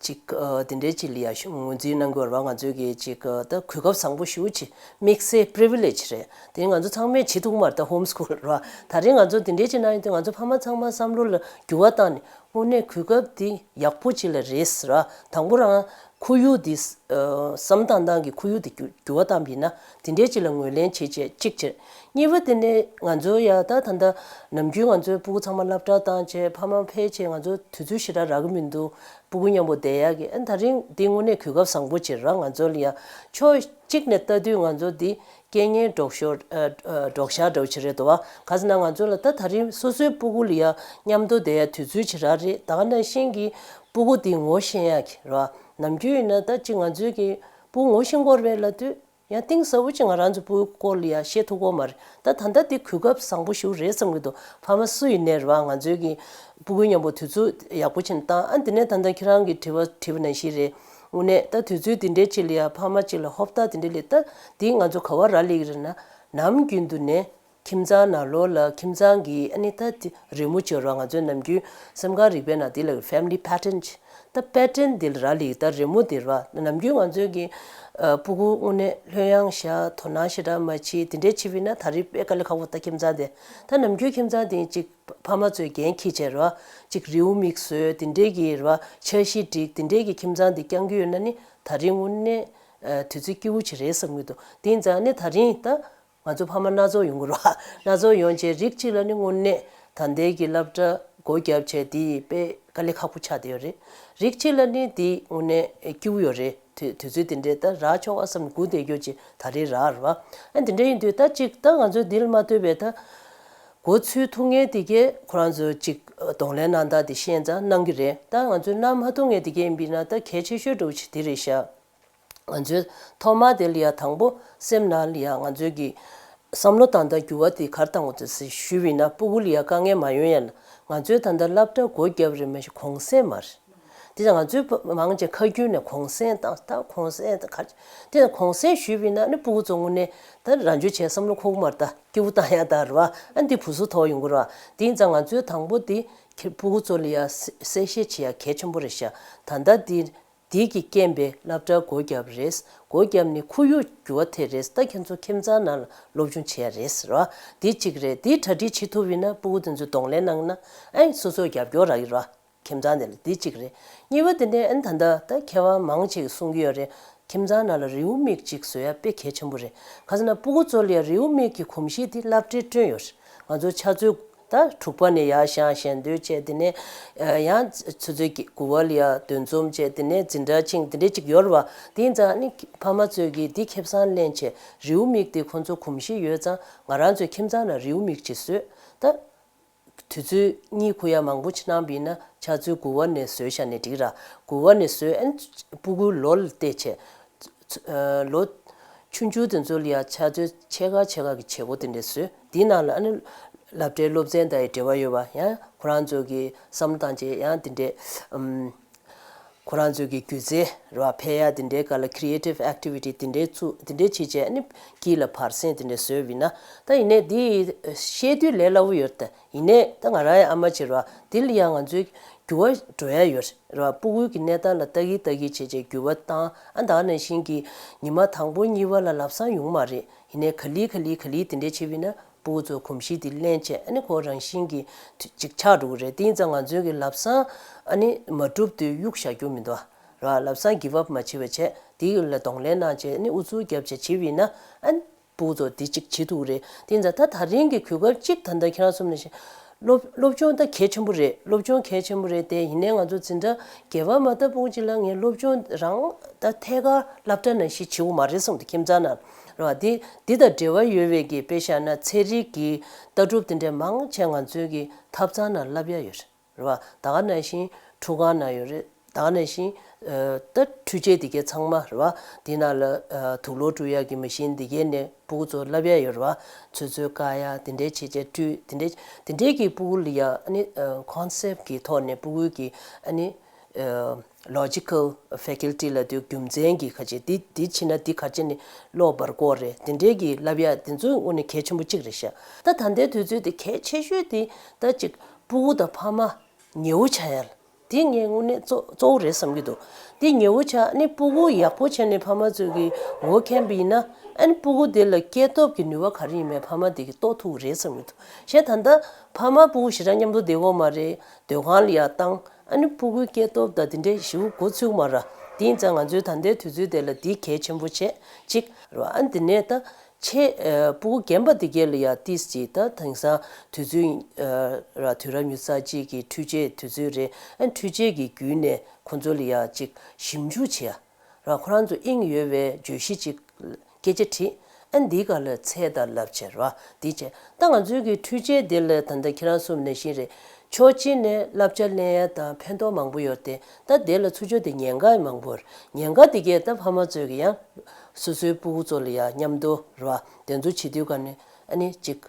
ཅིག་ཨ་དེ་འདྲས་ཅིག་ལ་ཡ་ཞུ་ངོས་འཛིན་གནང་དགོས་རེད་བ། ང་ཚོའི་གི་ཅིག་ཨ་ད་གོ་སྐབས་བཟང་པོ་ཞེ་པོ་ཅིག་དམིགས་བསལ་པི་རི་བི་ལེ་ཇི་རེད། དེ་ང་ཚོ་ཚང་མས་བྱེད་ཐུབ་མ་རེད། ད་ཧོམ་སི་ཀུལ་རེད་བ། ད་རེས་ང་ཚོ་དེ་འདྲས་ཅིག་གནང་ཡོང་དུས་ང་ཚོ་ཕ་མ་ཚང་མ་བསམ་བློ་ལ་འགྱུར་བ་བཏང་ནས། དངོས་གནས་གོ་སྐབས་འདི་ཡག་པོ་ཅིག་ལ་རེད་ཟེར་བ། དང་པོ་རང་ཁོར་ཡུག་འདི་ཨ་བསམ་བློ་བཏང་སྟངས་ཀྱི་ཁོར་ཡུག་འདི་འགྱུར་འགྱུར་བ་བཏང་བ་ཡིན་ན་དེ་འདྲའི་ཅིག་ལ་ངོས་ལེན་བྱེད་ཅེས་གཅིག་བྱས། གཉིས་པ་དེ་ནས་ང་ཚོ་ཡ་ད་ད་ལྟ་ནམ་རྒྱུན་ང་ཚོའི་སྤུ་གུ་ཚང་མ་སློབ་གྲྭ་བཏང་བྱས་ཕ་མ་ཕེབས་བྱས་ང་ཚོ་དུས་ཚོད་ཞེ་དྲག་རག་གི་མི་འདུག་སྤུ་གུ་མཉམ་པོ་བསྡད་ཡག་གི། ཨ་ད་རིང་འདི་དངོས་གནས་གོ་སྐབས་བཟང་པོ་ཅིག་རེད་ང་ཚོ་ལ་ཡ། ཕྱོགས་གཅིག་ནས་ལྟ་དུས་ང་ཚོ་འདི་རྐྱེན་ངན་གྲོགས་ཤོར་ཨ་ཨ་གྲོགས་ཤར་འདྲ་བོ་ཅིག་རེད་འདུག་བ། ག་ཟེར་ན་ང་ཚོ་ལ་ད་ད་རིང་སོ་སོའི་སྤུ་གུ་ལ་ཡ་མཉམ་དུ་བསྡད་ཡ་དུས་ཚོད་ཅིག་རག་རེད། ད་ག་ནང་བཞིན་གྱི་སྤུ་གུ་འདི་ངོ་ཤེས་ཡག་གི་རེད་བ། ནམ་རྒྱུན་ཡིན་ན་ད་ཅིག་ང་ཚོའི་གི་སྤུ་གུ་ངོ་ཤེས་ཀྱི་ཡོད་རེད་པས་ལབ་དུས། ཡང་གཏིང་ཟབ་པོ་ཅིག་ང་རང་ཚོ་སྤུ་གུའི་སྐོར་ལ་ཡང་ཤེས་ཐུབ་ཀྱི་ཡོད་མ་རེད། ད་ད་ལྟ་འདི་གོ་སྐབས་བཟང་པོ་ཞིག་རེད་བསམ་གྱི་འདུག་ཕ་མ་སུ་ཡིན་ནའི་རེད་བ། ང་ཚོའི་གི་སྤུ་གུའི་མཉམ་པོ་དུས་ཚོད་ཡག་པོ་ཅིག་བཏང་། ཨ་འདི་ནས་ད་ལྟ་ཁྱེད་རང་གི་དྲི་བ་དྲིས་པ་ནང་བཞིན་རེད། དངོས་གནས་ད་དུས་ཚོད་འདི་འདྲའི་ཅིག་ལ་ཡང་ཕ་མ་ཅིག་ལ་ཧོབ་སྟེ་འདི་འདྲ་ལས། ད་འདི་ང་ཚོ་ག་པར་རག་ལས་ཀྱི་རེད་ན། ནམ་རྒྱུན་དུ་ནས་ཁྱིམ་ཚང་ནང་ལོགས་ལ་ཁྱིམ་ཚང་གི་ཨ་ནི་ད་དེ་རི་མོ་བྱེད་རོགས། ང་ཚོའི་ནམ་རྒྱུན་སེམས་ཁམས་རིག་པའི་ནང་དེ་ལ་family pattern ཅིག་ད་pattern འདི་ལ་རག་ལས་ཀྱི། ད་རི་མོ་འདི་རེད་བ། ནམ་རྒྱུན་ང་ཚོའི་གི་ཨ་སྤུ་གུ་དངོས་གནས་ལྷོད་ཡངས་བཞག་དོ་སྣང་ཞེ་དྲག་མ་བྱེད་དེ་འདྲའི་བྱེད་པ་ཡིན་ན། ད་རེས་དཔེ་དཀའ་ལས་ཁག་པོ། ད་ཁྱིམ་ཚང་དེ་ད་ནམ་རྒྱུན་ཁྱིམ་ཚང་དེ་ཅིག་ཕ་མ་ཚོས་འགན་འཁྱེར་བྱས་རེད་བ། ཅིག་རེའུ་མིག་བཟོས་དེ་འདྲའི་གི་རེད་བ། འཆར་གཞི་སྒྲིག་དེ་འདྲའི་གི་ཁྱིམ་ཚང་དེ་བསྐྱངས་ཀྱི་ཡོད་ན་ནི། ད་རེས་དངོས་གནས་ཨ་དུས་ཚོད་སྐྱིད་པོ་ཅིག་རེད་བསམ་གྱི་འདུག་དེ་ཡིན་ཙང་ནི་ད་རིང་ད་ང་ཚོ་ཕ་མ་སྣ་ཚོགས་ཡོང་གི་རེད་བ། སྣ་ཚོགས་ཡོང་བྱས་རིགས་གཅིག་ལ་ནི་དངོས་གནས་ད་ལྟའི་གི་སློབ་གྲྭ་སྒོ་བརྒྱབ་བྱས་དེ་དཔེ་དཀའ་ལས་ཁག་པོ་ཆགས་བསྡད་ཡོད་རེད། རིགས་གཅིག་ལ་ནི་དེ་དངོས་གནས་སྐྱིད་པོ་ཡོད་རེད། དུས་དུས་ཚོད་དེ་འདྲའི་ད་རག་ཆོག་ཨ་བསམ་སྒུག་བསྡད་རྒྱུ་ཅིག་ད་རེས་རག་རེད་བ། ཨ་དེ་འདྲ་ཡིན་དུས་ད་ཅིག་ད་ང་ཚོ་འདི་ལ་མ་ལྟོས་པའི་ད་གོ་ཚུད་ཐུབ་མཁན་དེ་གས་ཁོ་རང་ཚོ་ཅིག་གདོང་ལེན་གནང་སྟངས་དེ་ཤེས་ཙང་གནང་གི་རེད། ད་ང་ཚོས་གནང་མ་ཐུབ་མཁན་དེ་གས་ཡིན་པ་ཡིན་ན་ད་གལ་ཆེ་ཤོས་འདྲ་བོ་ཅིག་དེ་རེད་ཤག་ང་ཚོའི་ཐོག་མ་དེ་ལ་ཡ་དང་པོ་སེམས་ནང་ལ་ཡ་ང་ཚོའི་གི་བསམ་བློ་བཏང་སྟངས་འགྱུར་བ་དེ་ག་རེ་བཏང་དགོས་འདུག་ཟེར་ཞུས་པ་ཡིན་ན། སྤུ་གུ་ལ་ཡ་དཀའ་ངལ་མ་ཡོང་ཡ་ལ། ང་ཚོའི་ད་ལྟ་སློབ་གྲྭ་སྒོ་བརྒྱབ་རེད་མ་གཞི་གུང་སེང་མ་རེད། དེ་ཡང་ང་ཚོའི་མང་ཆེ་ཁ་རྒྱུན་ནས་གུང་སེང་བཏང་། ད་གུང་སེང་ད་ག་རེ། དེ་ཡང་གུང་སེང་ཞུས་པ་ཡིན་ན་ནི་སྤུ་གུ་ཚོ་དངོས་གནས་ད་རང་ཆུ་བྱས་བསམ་བློ་འཁོར་གི་མ་རེད། ད་སྐྱིད་པོ་བཏང་ཡ་ད་རེད་བ། ཨ་འདི་བུ་སུ་ཐོག་ཡོང་གི་རེད་བ། དེ་ཡིན་ཙང་ང་ཚོའི་དང་པོ་དེ་ཁྱེད་སྤུ་གུ་ཚོ་ལ་ཡ་གསལ་བཤད་བྱེད་ཡ་གལ་ཆེན་པོ་རེད་ཤག་ད་ལྟ་དེ། དེ་གི་རྐྱེན་པས་སློབ་གྲྭ་སྒོ་བརྒྱབ་རེད། སྒོ་བརྒྱབ་ནས་ཁོར་ཡུག་འགྱུར་བ་ཐེབས་རེད། ད་ཁྱེད་ཚོ་ཁྱིམ་ཚང་ནང་ལ་སློབ་སྦྱོང་བྱེད་ཡ་རེད་ཟེར་བ། དེ་གཅིག་རེད། དེ་གྲ་སྒྲིག་བྱེད་ཐུབ་པ་ཡིན་ན། སྤུ་གུ་དེ་ཚོས་གདོང་ལེན་གནང་ན་ཨེ་སོ་སོས་རྒྱབ་སྐྱོར་རག་གི་རེད་བ། ཁྱིམ་ཚང་དེ་ལ། དེ་གཅིག་རེད། གཉིས་པ་དེ་ནས་ཨ་ནི་ད་ལྟ་ད་མཁས་དབང་མང་ཆེ་གིས་གསུང་གི་ཡོད་རེད། ཁྱིམ་ཚང་ནང་ལ་རེའུ་མིག་ཅིག་བཟོ་ཡ་དཔེ་གལ་ཆེན་པོ་རེད། ག་ཟེར་ན་སྤུ་གུ་ཚོ་ལ་ཡ་རེའུ་མིག་གི་གོམས་གཤིས་དེ་སློབ་གྲྭས་བསྐྲུན་ཡོད་རེད། ང་ཚོ་ཕྱག་ཚོད་ད་དྲུག་པ་ནས་ཡར་བཞེངས་བཞེངས་སྡོད་བྱས། དེ་ནས་ཡང་ཆུ་ཚོད་དགུ་པ་ལ་ཡར་འདུ་འཛོམས་བྱས། དེ་ནས་འཛིན་གྲྭ་ཕྱིན། དེ་འདྲས་ཅིག་ཡོད་རེད་བ། དེ་ཡིན་ཙང་ནི་ཕ་མ་ཚོས་ཀྱིས་དེ་ཁེ་བཟང་ལེན་བྱས། རེའུ་མིག་དེ་ཁོང་ཚོ་གོམས་གཤིས་ཡོད་ཙང་། ང་རང་ཚོའི་ཁྱིམ་ཚང་ལ་རེའུ་མིག་ཅིག་བཟོས། ད་དུས་ཚོད་གཉིད་ཁུག་ཡ་མང་པོ་ཅིག་གནང་བ་ཡིན་ན་ཕྱག་ཚོད་དགུ་པ་ནས་བཟོས་བཞག་ནས་འགྲིག་ར། དགུ་པ་ནས་བཟོས། ཨ་ནི་སྤུ་གུའི་ལོ་ལ་བལྟས་བྱས། ཚ་ཨ་ལོ་ཆུང་ཆུང་དེ་ཚོ་ལ་ཡང་ཕྱག་ཚོད་ཕྱེད་ཀ་ཕྱེད་ཀ་གི་བྱེད་སྒོ་དེ་འདྲས་བཟོས། དེའི་ནང་ལ་ཨ་ནི་སློབ་གྲྭའི་སློབ་ཚན་དང་ཡང་འབྲེལ་བ་ཡོད་པ། ཡང་ཁོ་རང་ཚོ་གི་བསམ་བློ་བཏང་བྱས་ཡང་དེ་འདྲས་ཨམ། ཁོ་རང་ཚོ་གི་སྒྱུ་རྩལ་རེད་བ། འཕེལ་ཡ་དེ་འདྲའི་སྒང་ལ་creative activity དེ་འདྲའི་ཚུ་དེ་འདྲའི་བྱས་བྱས། ཨ་ནི་དཀྱིལ་ལ་བར་གསེང་དེ་འདྲས་བཟོས་པ་ཡིན་ན། ད་ཡིན་ནའི་འདི་བཤད་དུས་ལས་སླ་པོ་ཡོད་ད། ཡིན་ནའི་ད་ང་རང་ཡང་ཨ་མ་ཅིག་རེད་བ། འདི་ལ་ཡང་ང་ཚོའི་འགྱུར་བ་འགྲོ་ཡ་ཡོད་རེད་བ། སྤུ་གུའི་གི་གནས་སྟངས་ལ་ལྟ་གི་ལྟ་གི་བྱས་བྱས་འགྱུར་བ་བཏང་། ཨ་ད་ག་ནང་བཞིན་གྱི་ཉི་མ་དང་པོ་གཉིས་པ་ལ་ལམ་སང་ཡོང་མ་རེད། ཡིན་ནའི་ག་ལེ་ག་ལེ་ག་ལེ་དེ་འདྲས་བྱས་པ་ཡིན་ན་སྤུ་གུ་ཚོ་གོམས་གཤིས་དེ་ལེན་བྱས། ཨ་ནི་ཁོ་རང་བཞིན་གྱིས་ཅིག་ཆགས་འགྲོ་གི་རེད། དེ་ཡིན་ཙང་ང་ཚོའི་གི་ལམ་སང་ཨ་ནི་མ་འགྲུབ་དུས་གཡུག་བཞག་རྒྱུ་མི་འདུག་བ། རེད་བ། ལམ་སང་give up མ་བྱེད་པ་བྱས། དེ་ལ་གདོང་ལེན་གནང་བྱས། ཨ་ནི་ཨུ་ཚུགས་རྒྱབ་བྱས་བྱས་པ་ཡིན་ན། ཨ་ནི་སྤུ་གུ་ཚོ་འདི་གཅིག་བྱེད་ཐུབ་ཀྱི་རེད། དེ་ཡིན་ཙང་ད་ད་རིང་གི་གོ་སྐབས་གཅིག་ད་ལྟ་ཁྱེད་རང་གསུངས་ནང་བཞིན་སློབ་སློབ་སྦྱོང་ད་གལ་ཆེན་པོ་རེད། སློབ་སྦྱོང་གལ་ཆེན་པོ་རེད་དེ། ཡིན་ནའི་ང་ཚོ་འཛིན་གྲྭ་བརྒྱད་པ་མ་ལྟ་བུ་ཅིག་ལ་ངས་སློབ་སྦྱོང་རང་ད་ཐད་ཀར་སློབ་གྲྭ་ནང་བཞིན་བྱེད་དགོས་མ་རེད་བསམ་འདུག་ཁྱིམ་ཚང་ནང་རེད་བ། འདི་འདི་དང་འབྲེལ་བ་ཡོད་པའི་གི་དཔེ་བཞག་ན་ཚན་རིག་གི་ལྟ་གྲུབ་དེ་འདྲའི་མང་ཆེ་ང་ཚོའི་གི་ཐབ་ཚང་ནང་བསླབ་ཡ་ཡོད་རེད། རེད་བ། ད་ག་ནང་བཞིན་ཁྲུས་ཁང་ན་ཡོད་རེད། ད་ག་ནང་བཞིན་ཨ་ད་འཕྲུལ་ཆས་འདི་གའི་ཚང་མ་རེད་བ། འདི་ནང་ལ་ཨ་དུག་ལོག་བཀྲུ་ཡག་གི་མ་ཤིན་འདི་གའི་ནས་སྤུ་གུ་ཚོ་བསླབ་ཡ་ཡོད་རེད་བ། ཚོད་ཚོད་བཀག་ཡ་དེ་འདྲའི་བྱས་བྱས་འཕྲུལ་དེ་འདྲའི་དེ་འདྲའི་གི་སྤུ་གུ་ལ་ཡ་ཨ་ནི་ཨ་concept གི་ཐོག་ནས་སྤུ་གུ་གི་ཨ་ནི་ཨ་logical faculty ལབ་དུས་རྒྱུ་མཚན་གྱི་ཁ་ཆེ་འདི་འདི་བྱས་ན་འདི་ག་ཅི་ནས་ལོག་པར་བཀོད་རེད། དེ་འདྲའི་གི་བསླབ་ཡ་དེ་ཚོའི་དངོས་གནས་གལ་ཆེན་པོ་གཅིག་རེད་ཤག་ད་ད་ལྟའི་དུས་ཚོད་དེ་གལ་ཆེ་ཤོས་དེ་ད་ཅིག་སྤུ་གུ་དང་ཕ་མ་ཉེ་བོ་ཆགས་ཡ་ལ། དེ་ངས་དངོས་གནས་གཙོ་གཙོ་བོ་རེད་བསམ་གྱི་འདུག་དེ་ཉེ་བོ་ཆགས་ནས་སྤུ་གུ་ཡག་པོ་བྱས་ནས་ཕ་མ་ཚོས་ཀྱི་ངོ་མཁྱེན་པ་ཡིན་ན། ཨ་ནི་སྤུ་གུ་དེ་ལ་སྐྱེ་སྟོབས་ཀྱི་ནུས་པ་ག་རེ་ཡིན་མིན་ཕ་མ་དེ་གིས་རྟོགས་ཐུབ་ཀྱི་རེད་བསམ་གྱི་འདུག་གཞན་ད་ལྟ་ཕ་མ་སྤུ་གུ་ཞེ་དྲག་མཉམ་དུ་བསྡད་ཀྱི་ཡོད་མ་རེད། སྡོད་ཁང་ལ་ཡར་བཏང་། ཨ་ནི་སྤུ་གུའི་སྐྱེ་སྟོབས་དང་དེ་འདྲའི་ཞེ་པོ་འགོ་ཚུགས་མ་རེད། དེ་ཡིན་ཙང་ང་ཚོའི་ད་ལྟའི་དུས་ཚོད་དེ་ལ་དེ་གལ་ཆེན་པོ་བྱས་གཅིག་རེད་བ། ཨ་ནི་དེ་ནས་ད་ཆེ་ཨ་སྤུ་གུ་རྒན་པ་དེ་གས་ལ་ཡ་ཏིས་ཅིག་ད་དེང་སང་དུས་ཚོད་ཨ་ར་དུས་རབས་ཉི་ཤུ་རྩ་གཅིག་གི་འཕྲུལ་ཆས་དུས་ཚོད་རེད། ཨ་ནི་འཕྲུལ་ཆས་ཀྱི་བརྒྱུད་ནས་ཁོ་ཚོ་ལ་ཡ་ཅིག་ཞིབ་འཇུག་བྱེད་ཡ་ར། ཁོ་རང་ཚོ་དབྱིངས་ཡོད་པའི་བརྗོད་གཞི་ཅིག་སྐད་ཆ་དྲིས། ཨ་ནི་འདིའི་སྒང་ལ་འཚོལ་དང་ལབ་བྱས་ར། འདི་བྱས་ད་ང་ཚོའི་གི་འཕྲུལ་ཆས་འདི་ལ་ད་ལྟ་ཁྱེད་རང་གསུངས་ནང་བཞིན་རེད། ཕྱོགས་གཅིག་ནས་བསླབ་བྱ་ལེན་ཡ་དང་ཕན་ཐོགས་མང་པོ་ཡོད་དེ། ད་དེ་ལ་ཚུར་ཕྱོགས་དེ་ཉེན་ཁ་མང་པོ་རེད། ཉེན་ཁ་དེ་གས་ད་ཕ་མ་ཚོས་ཀྱི་ཡང་སོ་སོའི་སྤུ་གུ་ཚོ་ལ་ཡང་མཉམ་དུ་རེད་བ། དེ་ཚོ་བྱེད་དུས་ག་ནས་ཨ་ནི་ཅིག་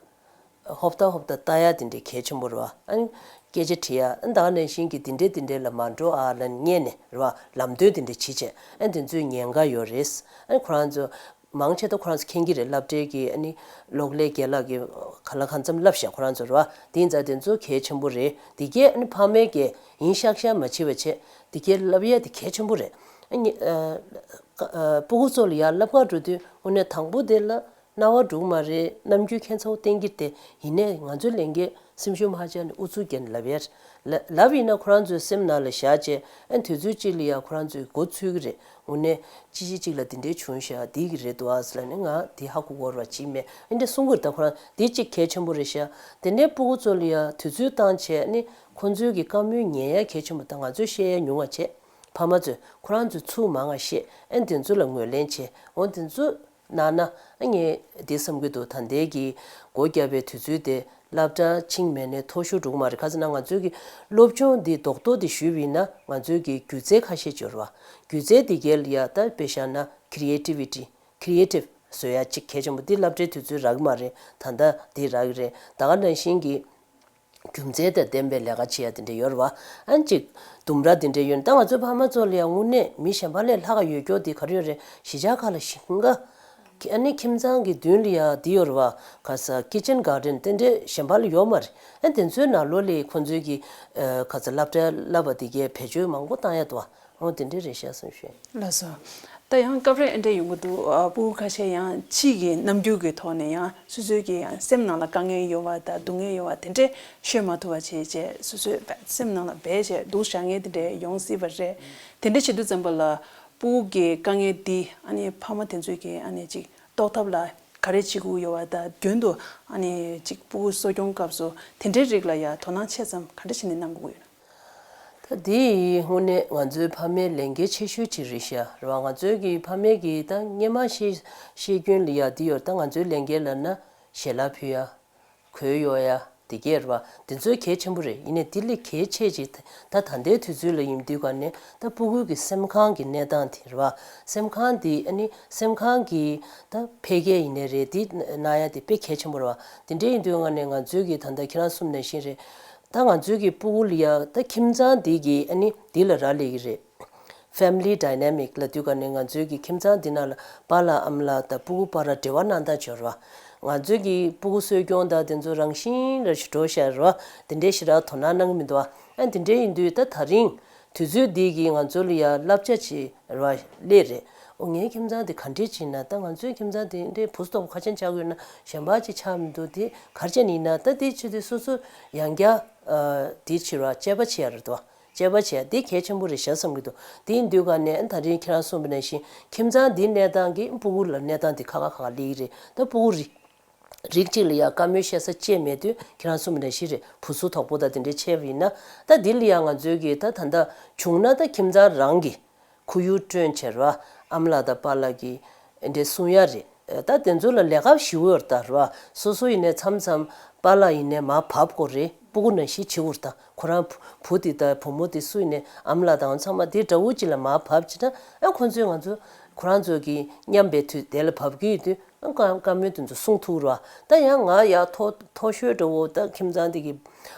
ཧོབ་ཏ་ཧོབ་ཏ་ལྟ་ཡ་དེ་འདྲའི་གལ་ཆེན་པོ་རེད་བ། ཨ་ནི་སྐད་ཆ་དྲི་ཡ། ཨ་ནི་ད་ག་ནང་བཞིན་གྱི་དེ་འདྲས་དེ་འདྲས་ལ་མ་འགྲོ་ཨ་ལབ་ནས་ཉན་ནས་རེད་བ། ལམ་སྟོན་དེ་འདྲས་བྱེད་བྱས། ཨ་ནི་དེ་ཚོའི་ཉེན་ཁ་ཡོད་རེད། ཨ་ནི་ཁོ་རང་ཚོ་མང་ཆེ་ད་ཁོ་རང་ཚོ་མཁྱེན་གྱི་རེད། སློབ་གྲྭའི་གི་ཨ་ནི་གློག་ཀླད་རྒན་ལགས་ཀྱི་ག་ལ་གང་འཚམ་བསླབ་ཤག་ཁོ་རང་ཚོ་རེད་བ། དེ་ཡིན་ཙང་དེ་ཚོ་གལ་ཆེན་པོ་རེད། དེ་གས་ཨ་ནི་ཕ་མའི་གས་ཡིན་ཤག་ཤག་མ་བྱེད་པ་བྱས། དེ་གས་བསླབ་ཡ་དེ་གལ་ཆེན་པོ་རེད། ཨ་ནི་ཨ་ཨ་སྤུ་གུ་ཚོ་ལ་ཡ་བསླབ་ག་འགྲོ་དུས་དངོས་གནས་དང་པོ་དེ་ལ་རྣ་བ་འགྲོ་གི་མ་རེད། རྣམ་འགྱུར་ཁྱད་མཚར་པོ་བསྟན་གྱི་རེད་དེ། ཡིན་ནའི་ང་ཚོའི་ལས་འགན་སེམས་ཤུགས་མ་ཆག་ནས་ཨུ་ཚུགས་བརྒྱབ་ནས་ལབ་ཡ་རེད། ལབ་ཡིན་ན་ཁོ་རང་ཚོའི་སེམས་ནང་ལ་བཞག་བྱས། ཨ་ནི་དུས་ཚོད་གཅིག་ལ་ཡ་ཁོ་རང་ཚོའི་མགོ་ཚོས་ཀྱི་རེད། དངོས་གནས་ཅི་ཞིག་ཅིག་ལ་དེ་འདྲའི་བྱུང་ཤག་འདི་གི་རེད་འདུག་ཨ་ཟེར་ལབ་ནས། ང་འདི་ཧ་གོ་གོ་ར་བ་ཅིག་མེད། ཨ་འདྲ་གསུང་གི་རེད། ད་ཁོ་རང་འདི་གཅིག་གལ་ཆེན་པོ་རེད་ཤག་དེ་ནས་སྤུ་གུ་ཚོ་ལ་ཡ་དུས་ཚོད་བཏང་བྱས། ཨ་ནི་ཁོ་ཚོའི་གི་བཀའ་མོལ་ཉན་ཡ་གལ་ཆེན་པོ། ད་ང་ཚོས་བཤད་ཡ་ཉུང་བ་བྱས། ཕ་མ་ཚོས་ཁོ་རང་ཚོའི་ཚུགས་མང་བ་བཤད། ཨ་ནི་དེ་ཚོ་ལ་ངོས་ལེན་བྱས། འོ་དེ་ཚོ་གནང་ན་ཨ་ངས་འདི་བསམ་གྱི་འདུག་ད་ལྟའི་གི་སྒོ་བརྒྱབ་པའི་དུས་ཚོད་དེ་སློབ་གྲྭ་ཕྱིན་མ་ནས་མཐོ་ཤོས་འགྲོ་གི་མ་རེད། ག་ཟེར་ན་ང་ཚོའི་གི་སློབ་སྦྱོང་འདི་རྡོག་རྡོག་དེ་ཞུས་པ་ཡིན་ན། ང་ཚོའི་གི་སྒྱུ་རྩལ་ཁ་ཤས་ཅིག་ཡོད་རེད་བ། སྒྱུ་རྩལ་དེ་གས་ལ་ཡ་ད་དཔེ་བཞག་ན་creativity, creative བཟོ་ཡ་ཅིག་གལ་ཆེན་པོ། འདི་སློབ་གྲྭའི་དུས་ཚོད་རག་གི་མ་རེད། ད་ལྟ་འདི་རག་གི་རེད། ད་ག་ནང་བཞིན་གྱི་རྒྱུ་མཚན་དང་ལྡན་པའི་ལས་ཀ་བྱེད་ཡ་དེ་འདྲ་ཡོད་རེད་བ། ཨ་ནི་ཅིག་ལྡུམ་ར་དེ་འདྲ་ཡོད་ན། ད་ང་ཚོའི་ཕ་མ་ཚོ་ལ་ཡང་དངོས་གནས་མི་གཞན་པ་ལས་ལྷག་ག་ཡོད་སྐྱོ་དེ་ག་རེ་ཡོད་རེད། གཞིས་ཆགས་ཁག་ལ་ཞིང་ཁ་ཨ་ནི་ཁྱིམ་ཚང་གི་མདུན་ལ་ཡ་དེ་ཡོད་རེད་བ། ག་ས་kitchen garden དེ་འདྲ་གཞན་པ་ལ་ཡོད་མ་རེད། ཨ་ནི་དེ་ཚོའི་ནང་ལོགས་ལ་ཁོ་ཚོའི་གི་ཨ་ག་ས་སློབ་གྲྭ་བསླབ་པ་དེ་གས་བེད་སྤྱོད་མང་པོ་བཏང་ཡ་འདུག་བ། འོ་དེ་འདྲ་རེད་ཤག་བསམ་ཤེས། ལགས་སོ། ད་ཡང་སྐབས་རེ་ཨེ་འདྲ་ཡོང་གི་འདུག་ཨ་སྤུ་གུ་ཁ་ཤས་ཡང་ཕྱི་གི་རྣམ་འགྱུར་གྱི་ཐོག་ནས་ཡང་སོ་སོའི་གི་ཡང་སེམས་ནང་ལ་དཀའ་ངལ་ཡོད་པ་དང་སྡུག་བསྔལ་ཡོད་པ་དེ་འདྲས་ཤོད་མ་ཐུབ་པ་བྱས་བྱས། སོ་སོའི་སེམས་ནང་ལ་སྦས་བྱས་སྡུག་བཞག་མཁན་དེ་འདྲས་ཡོང་སྲིད་པ་རེད། དེ་འདྲས་བྱེད་དུས་ཙམ་པ་ལ་སྤུ་གུ་གི་དཀའ་ངལ་འདི་ཨ་ནི་ཕ་མ་དེ་ཚོས་ཀྱི་ཨ་ནི་ཅིག་རྟོགས་ཐབས་ལ་ག་རེ་བྱེད་དགོས་ཡོད་པ་དང་། རྒྱུན་དུ་ཨ་ནི་ཅིག་སྤུ་གུ་གསོ་སྐྱོང་སྐབས་སུ་དེ་འདྲའི་རིགས་ལ་ཡང་དོ་སྣང་ཆེ་ཙམ་ག་འདྲ་བྱས་ནས་གནང་དགོས་ཡོད་ན། ད་འདི་ཡིན་དངོས་གནས་ང་ཚོའི་ཕ་མའི་ལས་འགན་ཆེ་ཤོས་ཅིག་རེད་ཤག་རེད་བ། ང་ཚོའི་གི་ཕ་མའི་གི་ད་སྔོན་མ་ཤེས་ཤེས་རྒྱུན་ལ་ཡ་འདི་ཡོད། ད་ང་ཚོའི་ལས་འགན་ལབ་ན་ཞལ་ལག་ཕུལ་ཡ། གོས་གཡོག་ཡ། འདི་གས་རེད་བ། འདི་ཚོ་གལ་ཆེན་པོ་རེད། ཡིན་ནའི་འདི་ལས་གལ་ཆེ་ཅིག་ད་ད་ལྟའི་དུས་ཚོད་ལ་ཡིན་དུས་ག་ནས་ད་སྤུ་གུ་གི་སེམས་ཁམས་ཀྱི་གནས་སྟངས་དེ་རེད་བ། སེམས་ཁམས་འདི་ཨ་ནི་སེམས་ཁམས་ཀྱི་ད་འཕེལ་རྒྱས་ཡིན་ནའི་རེད། འདི་གནང་ཡ་དེ་དཔེ་གལ་ཆེན་པོ་རེད་བ། འདི་འདྲ་ཡིན་དུས་ག་ནས་ང་ཚོའི་གི་ད་ལྟ་ཁྱེད་རང་གསུངས་ནང་བཞིན་རེད། ད་ང་ཚོའི་གི་སྤུ་གུ་ལ་ཡ་ད་ཁྱིམ་ཚང་འདི་གི་ཨ་ནི་འདི་ལ་རག་ལས་ཀྱི་རེད། Family dynamic ལབ་དུས་ག་ནས་ང་ཚོའི་གི་ཁྱིམ་ཚང་འདི་ནང་ལ་པཱ་ལགས་ཨ་མ་ལགས་དང་སྤུ་གུ་བར་འབྲེལ་བ་གནང་སྟངས་ཅིག་ཡོད་རེད་བ། ང་ཚོའི་གི་སྤུ་གུ་གསོ་སྐྱོང་དང་དེ་ཚོ་རང་བཞིན་ར་ཞིག་འགྲོ་ཤག་རེད་བ། དེ་འདྲའི་ཞེ་དྲག་དོ་སྣང་གནང་གི་མི་འདུག་བ། ཨ་འདི་འདྲ་ཡིན་དུས་ད་ད་རིང་དུས་ཚོད་འདི་གི་ང་ཚོ་ལ་ཡ་བསླབ་བྱ་ཅིག་རེད་བ། སླེབས་རེད། འོ་ངའི་ཁྱིམ་ཚང་དེ་ག་འདྲས་ཅིག་ན། ད་ང་ཚོའི་ཁྱིམ་ཚང་དེ་འདྲའི་བུ་གཟུགས་སྟོབས་ཁ་ཆེན་ཆགས་ཀྱི་ཡོད་ན་གཞན་པ་ཅིག་ཆགས་མི་འདུག་དེ་ག་རེ་བྱས་ནས་ཡིན་ན་ད་དེ་ཆེད་དུ་སོ་སོ་ཡང་བསྐྱར་ཨ་དེ་བྱེད་ར་དཔྱད་པ་བྱེད་ཡ་རེད་དོ། དཔྱད་པ་བྱས་དེ་གལ་ཆེན་པོ་རེད་ཤག་བསམ་གྱི་འདུག་དེ་ཡིན་དུས་ག་ནས་ད་རིང་ཁྱེད་རང་གསུངས་པ་ནང་བཞིན་ཁྱིམ་ཚང་འདིའི་གནས་སྟངས་ཀྱིས་སྤུ་གུ་ལ་གནས་སྟངས་དེ་ཁག་ཁག་ཁག་ཁག་སླེབས་ཀྱི་རེད། ད་སྤུ་གུ་རིགས་རིགས་གཅིག་ལ་ཡ་བཀའ་མོལ་བཤད་ས་བཅས་མེད་དུས་ཁྱེད་རང་གསུངས་པ་ནང་བཞིན་རེད། བུ་གཟུགས་དོག་པོ་དང་དེ་འདྲ་བྱས་པ་ཡིན་ན། ད་འདི་ལ་ཡ་ང་ཚོའི་གི་ད་ད་ལྟ་བྱུང་ན་ད་ཁྱིམ་ཚང་རང་གི་ཁོར་ཡུག་བསྐྲུན་བྱས་ར་ཨ་མ་ལགས་དང་པཱ་ལགས་ཀྱིས་འདི་འདྲ་གསུང་ཡ་རེད། ད་དེ་ཚོ་ལ་ལས་ཀ་ཞུ་འོར་ད་ར། སོ་སོ་ཡིན་ནའི་མཚམས་མཚམས་པཱ་ལགས་ཡིན་ནའི་མར་བབས་དགོས་རེད། སྤུ་གུ་ནང་བཞིན་བྱེད་འོར་ད། ཁོ་རང་བུ་བུ་དེ་དང་བུ་མོ་དེ་སུ་ཡིན་ནའི་ཨ་མ་ལགས་དང་ཚང་མ་དེ་འདྲ་བོ་ཅིག་ལ་མར་བབས་བྱས་ན། ཨ་ཁོ་ཚོས་ང་ཚོ་ཁོ་རང་ཚོ་གི་མཉམ་པའི་དུས་དེ་ལ་བབས་ཀྱི་ཡོད་དུས། ཨ་བཀའ་བཀའ་མོལ་དེ་ཚོ་གསུང་ཐུབ་ར། ད་ཡང་ང་ཡ་མཐོ་མཐོ་ཤོས་འདྲ་བོ་ད་ཁྱིམ་ཚང་དེ་གི་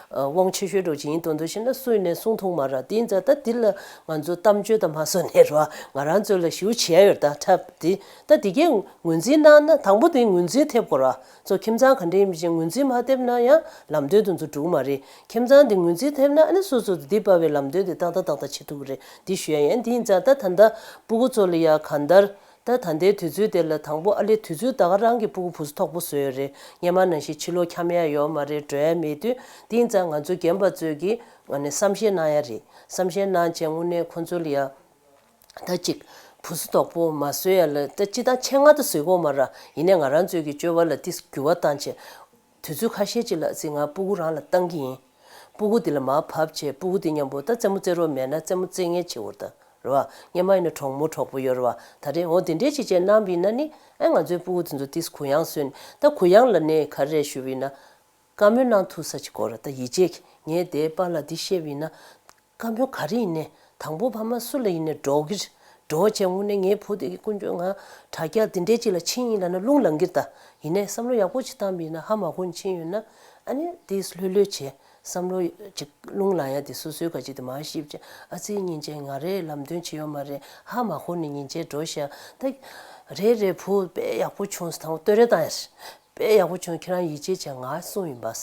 ཨ་དབང་ཆེ་ཤོས་འདྲ་བོ་ཅིག་ཡིན་དོན་དུ་ཤེས་ན་སུ་ཡིན་ནའི་གསུང་ཐུབ་མ་ར། དེ་ཡིན་ཙང་ད་འདི་ལ་ང་ཚོ་གཏམ་བརྗོད་དང་མ་སོ་ནས་ར་ང་རང་ཚོ་ལ་ཞུ་བྱེད་ཡ་ཡོད་ད་འཁྲབ་དེ། ད་དེ་གས་ངོས་འཛིན་གནང་ན། དང་པོ་དེ་ངོས་འཛིན་ཐེབས་དགོས་ར། ཚོ་ཁྱིམ་ཚང་ག་འདྲ་ཡིན་མིན་ཅིག་ངོས་འཛིན་མ་ཐེབས་ན་ཡང་ལམ་སྟོན་དེ་ཚོ་འགྲུབ་མ་རེད། ཁྱིམ་ཚང་དེ་ངོས་འཛིན་ཐེབས་ན་ཨ་ནི་སོ་སོ་དེ་འདི་བབས་པའི་ལམ་སྟོན་དེ་ཏག་ཏག་ཏག་ཏག་བྱེད་ཐུབ་ཀྱི་རེད། འདི་ཞུ་ཡ་ཡིན། དེ་ཡིན་ཙང་ད་ད་ལྟ་སྤུ་གུ་ཚོ་ལ་ཡ་གང་ལྟར་ད་ད་ལྟའི་དུས་ཚོད་དེ་ལ་དང་པོ་ཨ་ལས་དུས་ཚོད་ད་ག་རང་གི་སྤུ་གུ་བུ་གཟུགས་དོག་པོ་བཟོས་ཡོད་རེད། སྔོན་མ་ནང་བཞིན་ཕྱི་ལོགས་འཁྱམ་ཡ་ཡོད་མ་རེད། འགྲོ་ཡ་མེད་དུས། དེ་ཡིན་ཙང་ང་ཚོ་རྒན་པ་ཚོས་ཀྱི་ཨ་ནི་བསམ་ཤེས་གནང་ཡ་རེད། བསམ་ཤེས་གནང་བྱས་དངོས་གནས་ཁོ་ཚོ་ལ་ཡ། ད་ཅིག་བུ་གཟུགས་དོག་པོ་མ་བཟོ་ཡ་ལ་ད་སྤྱིར་བཏང་ཆེད་མངགས་ད་བཟོ་གི་ཡོད་མ་ར། ཡིན་ནའི་ང་རང་ཚོའི་གི་སྤྱོད་པ་ལ་ཏིས་འགྱུར་བ་བཏང་བྱས། དུས་ཚོད་ཁ་ཤས་ཅིག་ལ་ཅིག་ང་སྤུ་གུ་རང་ལ་བཏང་གི་ཡིན། སྤུ་གུ་དེ་ལ་མར་བབས་བྱས་སྤུ་གུ་དེ་མཉམ་པོ་ད་རྩེད་མོ་རྩེ་རོགས་མེད་ན་རྩེད་མོ་རྩེ་མཁན་བྱེད་འོར་ད་རེད་བ། སྔོན་མ་ཡིན་ན་གྲོགས་མོ་གྲོགས་པོ་ཡོད་རེད་བ། ད་རེས་འོ་དེ་འདྲས་ཅིག་བྱས་གནང་བ་ཡིན་ན་ནི་ཨ་ང་ཚོའི་སྤུ་གུ་དེ་ཚོ་ཏིས་གུ་ཡངས་བཟོས་ནས། ད་གུ་ཡངས་ལ་ནི་ག་རེ་རེད་ཞུ་བ་ཡིན་ན། བཀའ་མོལ་གནང་ཐུབ་ས་ཅིག་དགོས་རེད། ད་ཡིད་ཆེས་ཀྱིས་ངས་དེའི་པཱ་ལགས་འདི་བཤད་པ་ཡིན་ན། བཀའ་མོལ་ག་རེ་ཡིན་ནའི་དང་པོ་ཕ་མ་སུ་ལ་ཡིན་ནའི་འགྲོ་གི་རེད། འགྲོ་བྱས་དངོས་གནས་ངའི་བུ་དེ་གི་ཀུན་སྤྱོད་ང་དྲ་རྒྱ་འདི་འདྲའི་ཅིག་ལ་ཕྱིན་ཡིན་ལབ་ན་རླུང་ལངས་གི་རེད། ད་ཡིན་ནའི་བསམ་བློ་ཡག་པོ་ཅིག་བཏང་པ་ཡིན་ན་ཧ་མ་གོ་ནས་ཕྱིན་ཡོད་ན། ཨ་ནི་དེ་ལྷོད་ལྷོད་བྱས། བསམ་བློ་ཅིག་རླུང་ལངས་ཡ་དེ་སོ་སོའི་ག་ཅིག་དེ་མར་ཞིབ་བྱས། ཨ་ཙི་སྙིང་རྗེ། ང་རས་ལམ་སྟོན་བྱེད་ཡོད་མ་རེད། ཧ་མ་གོ་ནས་སྙིང་རྗེ་འགྲོ་ཤག་ད་རེད་རེད། བུ་དཔེ་ཡག་པོ་བྱུང་སོང་། དང་པོ་བསྟོད་ར་བཏང་ཡ་རེད། དཔེ་ཡག་པོ་བྱུང་། ཁྱེད་རང་ཡིད་ཆེས་བྱས། ང་གསུངས་ཡིན་པ།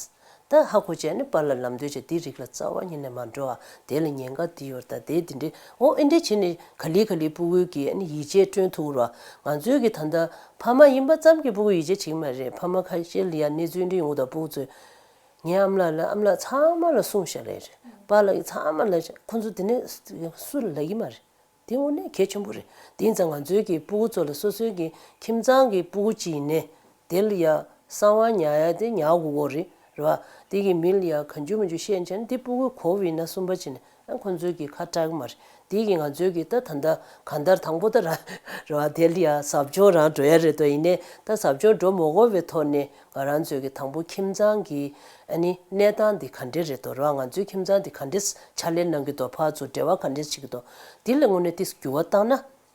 ད་ཧ་གོ་བྱས་ནས་པཱ་ལགས་ལམ་སྟོན་བྱས། དེ་རིགས་ལ་རྩ་བ་ཉིད་ནས་མ་འགྲོ་ཨ། དེ་ལ་ཉེན་ཁ་དེ་ཡོད་རེད། ད་དེ་དེ་འདྲའི་འོ་ཨེ་འདྲ་བྱས་ནས་ག་ལེ་ག་ལེ་སྤུ་གུ་གིས་ཨ་ནི་ཡིད་ཆེས་བསྐྲུན་ཐུབ་ར། ང་ཚོའི་གི་ད་ལྟ་ཕ་མ་ཡིན་པ་ཙམ་གྱིས་སྤུ་གུ་ཡིད་ཆེས་བྱེད་ཀྱི་མ་རེད། ཕ་མ་ཁ་ཤས་ལ་ཡ་གནས་ཚུལ་འདི་ཡོང་དུས་སྤུ་གུ་ཚོས། ངའི་ཨ་མ་ལགས་ལ་ཨ་མ་ལགས་ཚང་མ་ལ་གསུངས་བཞག་ལེ་རེད། པཱ་ལགས་ཀྱིས་ཚང་མ་ལ་ཁོང་ཚོ་དེ་ནས་སུ་ལ་ལབ་ཀྱི་མ་རེད། དེ་དངོས་གནས་གལ་ཆེན་པོ་རེད། དེ་ཡིན་ཙང་ང་ཚོའི་གི་སྤུ་གུ་ཚོ་ལ་སོ་སོའི་གི་ཁྱིམ་ཚང་གི་སྤུ་གུ་གཅིག་ཡིན་ནའི་དེ་ལ་ཡ་གསང་བ་ཉར་ཡ་དེ་ཉར་དགོས་ཀྱི་རེད། རེད་བ། དེ་གི་མི་ལ་ཡ་གང་བྱུང་མང་བྱུང་བཤད་བྱས་ན་དེ་སྤུ་གུས་གོ་བ་ཡིན་ན་གསུམ་པ་བྱས་ནས་ཨ་ཁོང་ཚོའི་གི་ཁ་གྲག་གི་མ་རེད། དེ་གི་ང་ཚོའི་གི་ད་ད་ལྟ་གང་ལྟར་དང་པོ་ད་ར་རེད་བ། དེ་ལ་ཡ་ཟབ་སྦྱོང་རང་འགྲོ་ཡ་རེད་དོ། ཡིན་ནའི་ད་ཟབ་སྦྱོང་འགྲོ་མ་དགོས་པའི་ཐོག་ནས། ང་རང་ཚོའི་གི་དང་པོ་ཁྱིམ་ཚང་གི་ཨ་ནི་གནས་སྟངས་འདི་ག་འདྲས་རེད་དོ། ར་ང་ཚོའི་ཁྱིམ་ཚང་འདི་ག་འདྲས་ཕྱག་ལས་གནང་གི་འདུག་ཕར་ཚུར་འབྲེལ་བ་ག་འདྲས་བྱེད་ཀྱི་འདུག་འདི་ལ་དངོས་གནས་ཏིས་འགྱུར་བ་བཏང་ན་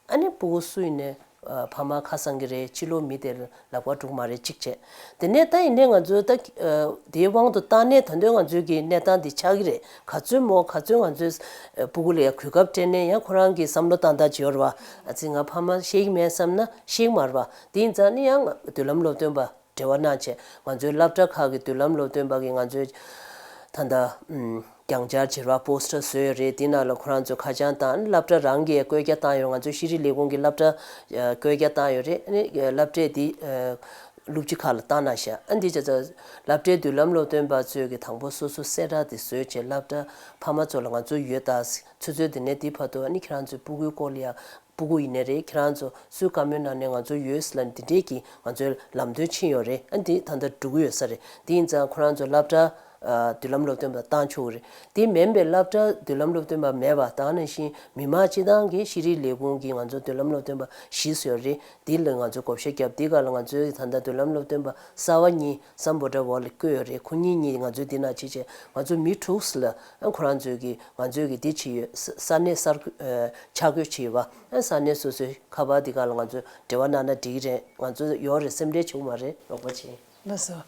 ཨ་ནི་སྤུ་གུ་སུ་ཡིན་ནའི་ཨ་ཕ་མ་ཁ་སང་གི་རེད། ཕྱི་ལོགས་མི་དེ་ལ་ལག་པ་འགྲོ་གི་མ་རེད་གཅིག་བྱས། དེ་ནས་ད་ཡིན་ནའི་ང་ཚོ་ད་ཨ་དེའི་དབང་དུ་བཏང་ནས་ད་དུང་ང་ཚོའི་གི་གནས་སྟངས་འདི་ཆགས་ཀྱི་རེད། ག་ཚོད་མོ་ག་ཚོད་ང་ཚོའི་ཨ་སྤུ་གུ་ལ་ཡ་གོ་སྐབས་སྤྲད་ནས་ཡང་ཁོ་རང་གི་བསམ་བློ་བཏང་སྟངས་ཅིག་ཡོད་རེད་བ། ཨ་ཙི་ང་ཕ་མ་ཤེས་ཀྱི་མེད་བསམ་ན་ཤེས་ཀྱི་མ་རེད་བ། དེ་ཡིན་ཙང་ནི་ཡང་མདུན་ལམ་སློབ་སྟོན་པ། འབྲེལ་བ་གནང་བྱས། ང་ཚོའི་སློབ་གྲྭ་ཁག་གི་མདུན་ལམ་སློབ་སྟོན་པ་གིས་ང་ཚོའི་ད་ལྟ་ཨམ་གྱང་འཆར་བྱེད་ར་པོ་སི་ཊར་བཟོས་ཡོད་རེད། དེ་ནང་ལ་ཁོ་རང་ཚོའི་ཁ་བྱང་དང་སློབ་གྲྭ་རང་གིས་བཀོད་རྒྱ་བཏང་ཡོད། ང་ཚོའི་ཤེས་རིག་ལས་ཁུངས་ཀྱི་སློབ་གྲྭ་ཨ་བཀོད་རྒྱ་བཏང་ཡོད་རེད། ཨ་ནི་སློབ་གྲྭས་དེ་ཨ་སློབ་སྤྱི་ཁག་ལ་བཏང་གནང་ཤག་ཨ་འདི་བྱས་ཙང་སློབ་གྲྭའི་མདུན་ལམ་སློབ་སྟོན་པ་ཚོས་ཀྱི་དང་པོ་སོ་སོ་གསལ་བསྒྲགས་དེ་བཟོས་བྱས། སློབ་གྲྭ་ཕ་མ་ཚོ་ལ་ང་ཚོ་ཡོད་ད། ཚོད་ཚོད་དེ་ནས་དེ་བར་དུ་ཨ་ནི་ཁྱེད་རང་ཚོའི་སྤུ་གུའི་སྐོར་ལ་ཡ། སྤུ་གུ་ཡིན་ནའི་རེད། ཁྱེད་རང་ཚོ་སུས་བཀའ་མོལ་གནང་ནའི་ང་ཚོ་ཡོད་ལབ་ནས་དེ་འདྲས་ཀྱི་ང་ཚོའི་ལམ་སྟོན་ཕྱིན་ཡོད་རེད། ཨ་འདི་ད་ལྟ་འགྲོ་གི་ཡོད་ས་རེད། དེ་ཡིན་ཙང་ཁོ་རང་ཚོ་སློབ་གྲྭ་ཨ་མདུན་ལམ་སློབ་སྟོན་པ་བཏང་ཆོག་གི་རེད། དེ་མིན་པའི་སློབ་གྲྭ་མདུན་ལམ་སློབ་སྟོན་པ་མེད་པ། ད་ག་ནང་བཞིན་མི་མང་སྤྱི་བཏང་གི་ཤེས་རིག་ལས་ཁུངས་ཀྱིས་ང་ཚོ་མདུན་ལམ་སློབ་སྟོན་པ་བཞི་བཟོས་ཡོད་རེད། དེ་ལ་ང་ཚོ་བགོ་བཤའ་བརྒྱབ། དེ་ག་ལ་ང་ཚོའི་ད་ལྟ་མདུན་ལམ་སློབ་སྟོན་པ་གསར་པ་གཉིས་སམ་བྷོ་ཊ་ཝོལ་ལ་བསྐོས་ཡོད་རེད། ཁོ་གཉིས་གཉིས་ང་ཚོའི་འདི་ན་བྱེད་བྱས་ང་ཚོ་མི་དྲུག་ལ་ཨ་ཁོ་རང་ཚོའི་གི་ང་ཚོའི་གི་འདི་བྱས་ཡོད། ས་ས་གནས་གསར་ཨ་ཆ་བགོས་བྱས་ཡོད་པ། ཨ་ས་གནས་སོ་སོའི་ཁ་པར་འདི་ག་ལ་ང་ཚོས་འབྲེལ་བ་གནང་ན་འགྲིག་གི་རེད། ང་ཚོ་ཡོད་རེད། སེམས་ཁྲལ་བྱེད་དགོས་མ་རེད། རོགས་པ་བྱེད། ལགས་སོ།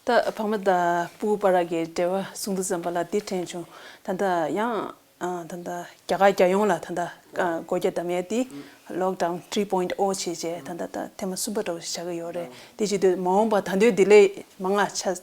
ད་ཕ་མ་དང་སྤུ་གུ་བར་གྱི་འབྲེལ་བ་གསུང་དུས་ཙམ་པ་ལ་འདི་དྲན་བྱུང་། ད་ལྟ་ཡང་ཨ་ད་ལྟ་རྒྱ་གར་རྒྱལ་ཡོངས་ལ་ད་ལྟ་ཨ་སྒོ་རྒྱ་བསྡམ་ཡས་འདི་Lockdown three point oh བྱས་བྱས་ད་ལྟ་ད་ཐེངས་མ་གསུམ་པ་འདྲ་བོ་ཞིག་ཆགས་ཀྱི་ཡོད་རེད། དེ་བྱེད་དུས་མ་འོངས་པ་ད་དུང་འདི་ལས་མང་ང་ཆགས་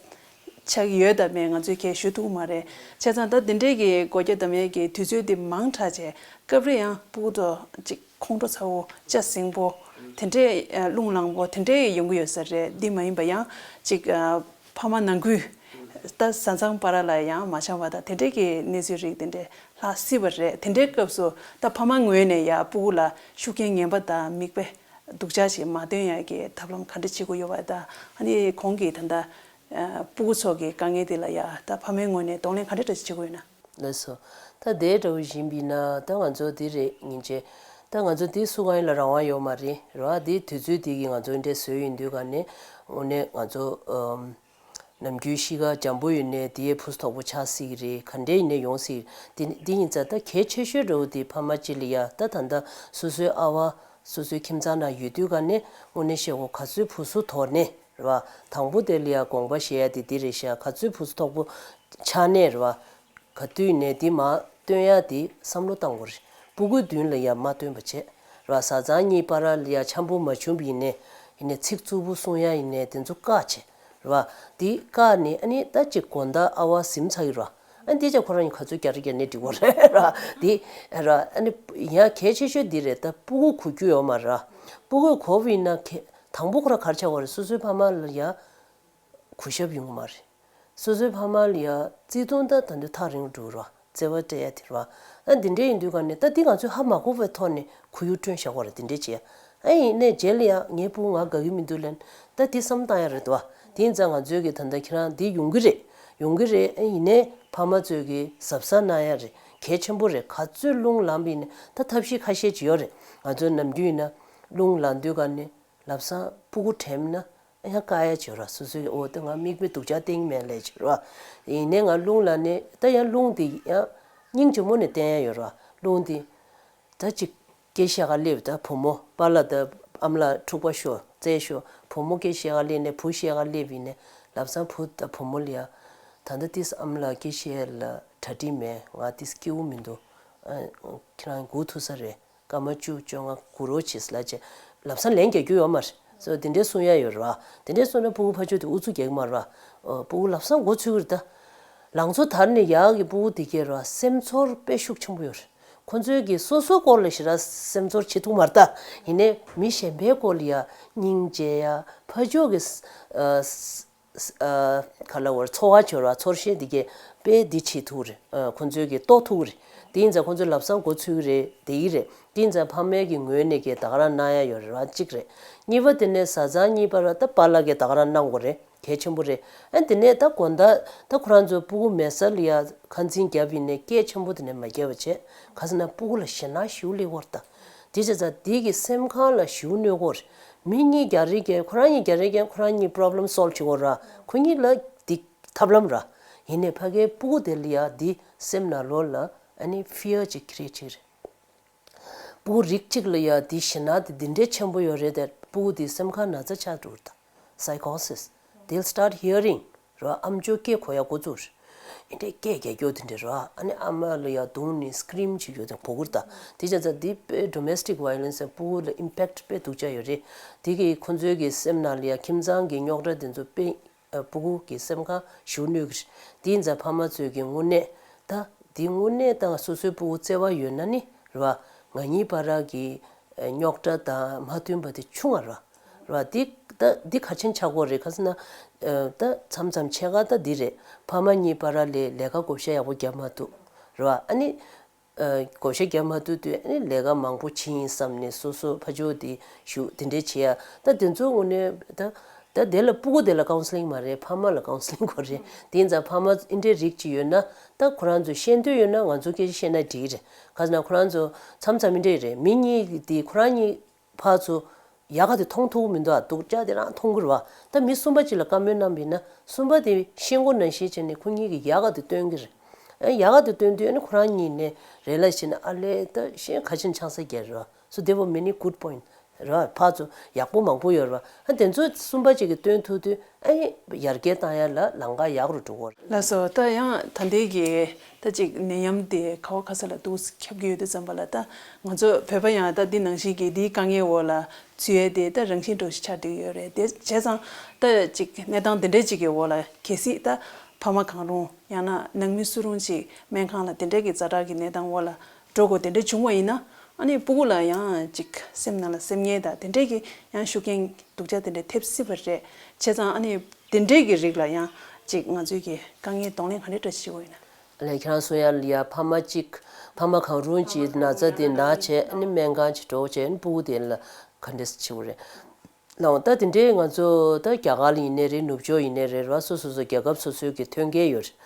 ཆགས་ཀྱི་ཡོད་དམ་མེད་ང་ཚོས་གས་ཞུ་ཐུབ་ཀྱི་མ་རེད། བྱས་ཙང་ད་འདི་འདྲའི་གི་སྒོ་རྒྱ་བསྡམ་ཡས་ཀྱི་དུས་ཚོད་འདི་མང་དྲགས་བྱས་སྐབས་རེ་ཡང་སྤུ་གུ་ཚོ་ཅིག་ཁོང་ཁྲོ་ཚ་བོ་སྐྱ་ཟིང་པོ་དེ་འདྲའི་ཨ་རླུང་ལངས་པོ་དེ་འདྲའི་ཡོང་གི་ཡོད་ས་རེད། འདི་མ་ཡིན་པ་ཡང་ཅིག་ཨ་ཕ་མ་ནང་ཁུལ་ད་བཟའ་ཚང་བར་ལ་ཡང་མ་འཆམ་པ་དང་དེ་འདྲའི་གི་གནས་ཚུལ་རིགས་དེ་འདྲའི་ལྷག་སྲིད་པ་རེད། དེ་འདྲའི་སྐབས་སུ་ད་ཕ་མ་ངོས་ནས་ཡང་སྤུ་གུ་ལ་ཤུགས་རྐྱེན་ངན་པ་དང་མིག་དཔེ་སྡུག་ཅག་ཞིག་མ་སྟོན་ཡག་གི་ཐབས་ལམ་ག་འདྲ་བྱེད་དགོས་ཡོད་པ་དང་། ཨ་ནི་གོང་གི་ད་ལྟ་ཨ་སྤུ་གུ་ཚོ་གི་དཀའ་ངལ་དེ་ལ་ཡ་ད་ཕ་མའི་ངོས་ནས་གདོང་ལེན་ག་འདྲ་འདྲ་ཞིག་བྱེད་དགོས་ཡོད་ན། ལགས་སོ། ད་དེ་འདྲ་བོ་ཡིན་པ་ཡིན་ན་ད་ང་ཚོ་འདི་རེད་སྙིང་རྗེ། ད་ང་ཚོ་འདི་སུ་གང་ཡིན་ལ་རང་དབང་ཡོད་མ་རེད། རེད་བ། འདི་དུས་ཚོད་འདི་གི་ང་ཚོ་འདྲ་བཟོས་ཡིན་དུས་ག་ནས་དངོས་གནས་ང་ཚོ་ཨམ། ནམ་རྒྱུན་གཤིས་ཀ་འཇམ་པོ་ཡོད་ནའི་དེའི་ཕུ་སུ་དོག་པོ་ཆགས་སྲིད་ཀྱི་རེད། ག་འདྲས་ཡིན་ནའི་ཡོང་སྲིད་ཀྱི་རེད། དེ་དེ་ཡིན་ཙང་ད་གལ་ཆེ་ཤོས་འདྲ་བོ་དེ་ཕ་མ་གཅིག་ལ་ཡ་ད་ད་ལྟ་སོ་སོའི་ཨ་བ་སོ་སོའི་ཁྱིམ་ཚང་ནང་ཡོད་དུས་ག་ནས་དངོས་གནས་བཤད་དགོས་ག་ཚོད་ཕུ་སུ་དོག་ནས་རེད་བ། དང་པོ་དེ་ལ་ཡ་དགོངས་པ་བཞེས་ཡ་དེ་འདི་རེད་ཤག་ག་ཚོད་ཕུ་སུ་དོག་པོ་ཆགས་ནས་རེད་བ། ག་དུས་ནས་འདི་མ་སྟོན་ཡ་དེ་བསམ་བློ་བཏང་དགོས་རེད། སྤུ་གུའི་མདུན་ལ་ཡ་མ་སྟོན་པ་བྱས་རེད་བ། བཟའ་ཚང་གཉིས་བར་ལ་ཡ་འཆམ་པོ་མ་བྱུང་བ་ཡིན་ནའི་ཡིན་ནའི་ཚིག་རྩུབ་པོ་གསུང་ཡ་ཡིན་ནའི་དེ་ཚོ་བཀག་བྱས། རེད་བ། དེ་བཀག་ནས་ཨ་ནི་ད་ཅིག་དགོང་དག་ཨ་བ་གཟིམ་ཚར་གི་རེད་བ། ཨ་འདི་ཅག་ཁོ་རང་གཉིས་ག་ཚོད་རྒྱག་རེ་རྒྱག་ནས་འགྲིག་གོ་རེད་ར། དེ་ར་ཨ་ནི་ཡང་གལ་ཆེ་ཤོས་འདི་རེད། ད་སྤུ་གུ་གོ་རྒྱུ་ཡོད་མ་རེད་ར། སྤུ་གུ་གོ་བ་ཡིན་ན་གལ་དང་པོ་ཁོ་ར་ག་རེ་ཆགས་གོ་རེད། སོ་སོའི་ཕ་མ་ལ་ཡ་གུས་ཞབས་ཡོང་གི་མ་རེད། སོ་སོའི་ཕ་མ་ལ་ཡ་བརྩི་མཐོང་ད་ད་འདི་ཐག་རིང་རུ་འགྲོ་ར། བརྩེ་བ་སྤྲད་ཡ་དེ་རེད་བ། ཨ་འདི་འདྲ་ཡིན་དུས་ག་ནས་ད་འདི་ང་ཚོས་ཧ་མ་གོ་བའི་ཐོག་ནས་ཁོར་ཡུག་བསྐྲུན་བཞག་པ་རེད། འདི་འདྲ་བྱས། ཨ་ཡིན་ནའི་རྗེས་ལ་ཡང་ངའི་སྤུ་གུ་ང་དགའ་གི་མི་འདུག་ལབ་ན་ད་འདི་བསམ་བཏང་ཡ་རེད་དོ། དེ་ཡིན་ཙང་ང་ཚོས་གི་ད་ལྟ་ཁྱེད་རང་འདི་ཡོང་གི་རེད། ཡོང་གི་རེད། ཨ་ཡིན་ནའི་ཕ་མ་ཚོས་གི་གཟབ་གཟབ་གནང་ཡ་རེད། གལ་ཆེན་པོ་རེད། ག་ཚོད་རླུང་ལངས་པ་ཡིན་ནའི་ད་ཐབས་ཤེས་ཁ་ཤས་ཅིག་ཡོད་རེད། ང་ཚོ་ནམ་རྒྱུན་ཡིན་ན་རླུང་ལངས་དུས་ག་ནས་ལམ་སང་སྤུ་གུ་དྲན་ན། ཡང་བཀག་ཡ་བྱེད་ར། སོ་སོའི་འོ་དེ་ང་མིག་དཔེ་སྡུག་ཅག་བསྟན་གྱི་མེད་ལས་བྱེད་ར། ཡིན་ནའི་ང་རླུང་ལ་ནི་ད་ཡང་རླུང་དེ་ཡང་སྙིང་རྗེ་མོ་ནས་བསྟན་ཡ་ཡོད་ར། རླུང་དེ་ད་ཅིག་སྐད་བཤད་ག་སླེབས། ད་བུ་མོ་པཱ་ལགས་ད་ཨ་མ་ལགས་འཁྲུག་པ་ཤོར་བཙལ་ཤོར། བུ་མོ་སྐད་བཤད་ག་སླེབས་ནས་བུ་བཤད་ག་སླེབས་ཡིན་ནས་ལམ་སང་བུ་ད་བུ་མོ་ལ་ཡ། ད་ལྟ་ཏིས་ཨ་མ་ལགས་སྐད་བཤད་ལ་གྲ་སྒྲིག་མེད། ང་ཏིས་སྐྱིད་པོ་མི་འདུག་ཨ། ཁྱེད་རང་སྒུག་ཐུབ་ས་རེད། སྐར་མ་བཅུ་བཅོ་ལྔ་སྒུག་རོགས་བྱེད་ལབ་བྱས་ལམ་སང་ལན་རྒྱག་རྒྱུ་ཡོད་མ་རེད། སོ་དེ་འདྲའི་གསུང་ཡ་ཡོད་རེད་བ། དེ་འདྲའི་གསུང་ན་སྤུ་གུ་ཕར་ཕྱོགས་དེ་ཨུ་ཚུགས་རྒྱག་གི་མ་རེད་བ། ཨོ། སྤུ་གུ་ལམ་སང་མགོ་ཚོས་ཀྱི་རེད་ད། ལང་ཚོ་དར་ནས་ཡག་གི་སྤུ་གུ་དེ་གས་རེད་བ། སེམས་ཚོར་དཔེ་ཤུགས་ཆེན་པོ་ཡོད་རེད། ཁོ་ཚོའི་གི་སོ་སོའི་སྐོར་ལ་ཞེ་དྲག་སེམས་ཚོར་བྱེད་ཐུབ་མ་རེད་ད། ཡིན་ནའི་མི་གཞན་པའི་སྐོར་ལ་ཡ་སྙིང་རྗེ་ཡ་ཕར་ཕྱོགས་ཀྱི་ཨ། ཨ། ག་ལ་བར་ཚོར་བ་བྱོས་ར། ཚོར་ཤེས་འདི་གས་དཔེ་འདི་བྱེད་ཐུབ་རེད། ཨ། ཁོ་ཚོའི་གི་རྟོགས་ཐུབ་རེད། དེ་ཡིན་ཙང་ཁོ་ཚོའི་ལམ་སང་མགོ་ཚོས་རེད། དེ་ཡིན་རེད། དེ་ཡིན་ཙང་ཕ་མའི་གི་ངོས་ནས་གས་ད་ག་རང་གནང་ཡ་ཡོད་རེད་བ། གཅིག་རེད། གཉིས་པ་དེ་ནས་བཟའ་ཚང་གཉིས་པ་ར་ད་པཱ་ལགས་གས་ད་ག་རང་གནང་དགོས་རེད། གལ་ཆེན་པོ་རེད། ཨ། དེ་ནས་ད་དགོང་དག་ད་ཁོ་རང་ཚོ་སྤུ་གུ་མེད་ས་ལ་ཡ་ཁ་འཛིང་རྒྱབ་ཡིན་ནས་སྐད་ཆེན་པོ་དེ་ནས་མ་རྒྱབ་པ་བྱས། ག་ཟེར་ན་སྤུ་གུ་ལ་ཞེད་སྣང་ཞེ་པོ་སླེབས་ཀྱི་ཡོད་རེད་ད། དེ་བྱས་ཙང་དེ་གི་སེམས་ཁམས་ལ་ཞེ་པོ་གནོད་ཀྱི་ཡོད་རེད། མི་གཉིས་རྒྱག་རེས་རྒྱག་ཁོ་རང་གཉིས་རྒྱག་རེས་རྒྱག་ཁོ་རང་གཉིས་པོ་རོབ་ལེམ་སོལབ་བྱེད་ཀྱི་ཡོད་རེད། ཁོ་གཉིས་ལ་འདི་ཐབས་ལམ་རེད། ཡིན་ནའི་ཕ་གིའི་སྤུ་གུ་དེ་ལ་ཡ་འདི་སེམས་ནང་ལོགས་ལ་ཨ་ནི་ཕི་ཡར་ཅིག་ཁི་རེ་ཅིག་རེད། སྤུ་གུ་རིགས་གཅིག་ལ་ཡ་འདི་ཞེད་སྣང་དེ་འདི་འདྲའི་ཆེན་པོ་ཡོད་རེད་དེ། སྤུ་གུ་དེ་སེམས་ཁམས་ན་ཚ་ཆགས་འགྲོ་རེད་ད། Psychosis. They'll start hearing ར། ཨམ་ཅོག་སྐད་གོ་ཡ་འགོ་བཙུགས་རེད། ཨེ་འདྲའི་སྐད་རྒྱག་རྒྱུ་དེ་འདྲ་ར། ཨ་ནི་ཨ་མ་ལ་ཡ་རྡུང་ནས་སི་ཀི་རིམ་བྱེད་རྒྱུ་དེ་གོ་གི་རེད་ད། དེ་བྱས་ཙང་འདི་དཔེ་domestic violence ཡང་སྤུ་གུ་ལ་ཨིམ་པེག་ཊི་དཔེ་སྡུག་ཅག་ཡོད་རེད། དེ་གིས་ཁོ་ཚོའི་གི་སེམས་ནང་ལ་ཡ་ཁྱིམ་ཚང་གི་རྙོག་དྲ་དེ་ཚོ་དཔེ་ཨ། སྤུ་གུ་གི་སེམས་ཁམས་ཞེ་པོ་གནོད་ཀྱི་རེད། དེ་ཡིན་ཙང་ཕ་མ་ཚོས་ཀྱི་དངོས་གནས་ད་འདི་དངོས་གནས་ད་སོ་སོའི་སྤུ་གུ་བརྩེ་བ་ཡོད་ན་ནི་རེད་བ། ང་གཉིས་བར་གྱི་རྙོག་དྲ་དང་མ་མཐུན་པ་དེ་ཆུང་ང་རེད་བ། རེད་བ། འདི་ད་འདི་ག་ཆེན་ཆགས་ཀྱི་ཡོད་རེད། ག་ཟེར་ན་ཨ། ད་མཚམས་མཚམས་ཕྱེད་ཀ་ད་འདི་རེད། ཕ་མ་གཉིས་བར་ལ་ལས་ཀ་བགོ་བཤའ་ཡག་པོ་རྒྱབ་མ་ཐུབ། རེད་བ། ཨ་ནི། ཨ། བགོ་བཤའ་རྒྱབ་མ་ཐུབ་དུས་ཨ་ནི་ལས་ཀ་མང་པོ་བྱེད་ཡིན་བསམ་ནས་སོ་སོ་ཕར་ཕྱོགས་དེ་ཞུ་དེ་འདྲས་བྱེད་ཡ། ད་དེ་ཚོ་དངོས་གནས་ད་ད་དེ་ལ་སྤུ་གུ་དེ་ལ་ཀའུན་སི་ལིང་མ་རེད། ཕ་མ་ལ་ཀའུན་སི་ལིང་དགོས་རེད། དེ་ཡིན་ཙང་ཕ་མ་འདི་འདྲའི་རིགས་ཅིག་ཡོད་ན་ད་ཁོ་རང་ཚོ་ཤེས་འདོད་ཡོད་ན་ང་ཚོ་སྐད་ཆ་བཤད་ན་འགྲིག་གི་རེད། ག་ཟེར་ན་ཁོ་རང་ཚོ་མཚམས་མཚམས་འདི་འདྲས་རེད། མི་གཉིས་དེ་ཁོ་རང་གཉིས་ཕར་ཚུར་ཡག་ག་དེ་མཐོང་ཐུབ་ཀྱི་མི་འདུག་ཨ། སྡུག་ཅག་དེ་རང་མཐོང་གི་རེད་བ། ད་མི་གསུམ་པ་ཅིག་ལ་བཀའ་མོལ་གནང་བ་ཡིན་ན་གསུམ་པ་དེ་ཤེས་དགོས་ནང་བཞིན་བྱས་ནས་ཁོ་གཉིས་ཀྱིས་ཡག་ག་དེ་སྟོན་གྱི་རེད། ཨ། ཡག་ག་དེ་སྟོན་དུས་ཨ་ནི་ཁོ་རང་གཉིས་ནས་རེ་ལ་བྱས་ན་ཨ་ལས་ད་ཤེས་ག་ཆེན་ཆང་ས་རྒྱལ་རེད་བ། So there were many good points རེད་བ། ཕར་ཚུར་ཡག་པོ་མང་པོ་ཡོད་རེད་བ། ཨ། དེ་ཚོ་གསུམ་པ་ཅིག་གིས་སྟོན་ཐུབ་དུས་ཨ་ཡར་རྒྱས་བཏང་ཡ་ལ་ལམ་ཁ་ཡག་རུ་འགྲོ་གི་རེད། ལགས་སོ། ད་ཡང་ད་ལྟའི་གི་ད་ཅིག་ནད་ཡམས་དེ་ག་བ་ག་ས་ལ་འདུག་ཁྱབ་ཀྱི་ཡོད་དུས་ཙམ་པ་ལ་ད་ང་ཚོ་བོད་པ་ཡང་ད་འདི་ནང་བཞིན་གྱི་འདིའི་དཀའ་ངལ་འོག་ལ་ཚུད་ཡས་དེ་ད་རང་བཞིན་འདྲ་ཞིག་ཆགས་བསྡད་ཡོད་རེད། དེ་བྱས་ཙང་ད་ཅིག་གནས་སྟངས་འདི་འདྲའི་ཅིག་གི་འོག་ལ་གལ་སྲིད་ད་ཕ་མ་གང་རུང་ཡང་ན་ནང་མི་སུ་རུང་ཅིག་སྨན་ཁང་ལ་དེ་འདྲའི་གི་ཛ་དྲག་གི་གནས་སྟངས་འོག་ལ་འགྲོ་དགོས་དེ་འདྲ་བྱུང་བ་ཡིན་ན། ཨ་ནི་སྤུ་གུ་ལ་ཡང་ཅིག་སེམས་ནང་ལ་སེམས་ངལ་དང་དེ་འདྲའི་གི་ཡང་ཤུགས་རྐྱེན་སྡུག་ཅག་དེ་འདྲ་ཐེབས་སྲིད་པ་རེད། བྱས་ཙང་ཨ་ནི་དེ་འདྲའི་གི་རིགས་ལ་ཡང་ཅིག་ང་ཚོའི་གི་དཀའ་ངལ་གདོང་ལེན་ག་འདྲ་འདྲ་བྱེད་དགོས་ཡིན་ན། ལས་ཁྱེད་རང་གསུང་ཡ་ལ་ཡ་ཕ་མ་གཅིག་ཕ་མ་གང་རུང་གཅིག་ན་ཚ་དེ་ན་བྱས་ཨ་ནི་སྨན་ཁང་ཅིག་འགྲོ་བྱས་ཨ་ནི་སྤུ་གུ་དེ་ལ་ག་འདྲས་བྱེད་དགོས་རེད། ལའང་ད་དེ་འདྲའི་ང་ཚོ་ད་རྒྱ་གར་ལ་ཡིན་ནའི་རེད། ནུབ་ཕྱོགས་ཡིན་ནའི་རེད་ར། སོ་སོ་སོ་རྒྱལ་ཁབ་སོ་སོའི་གི་ཐོན་སྐྱེད་ཡོད་རེད།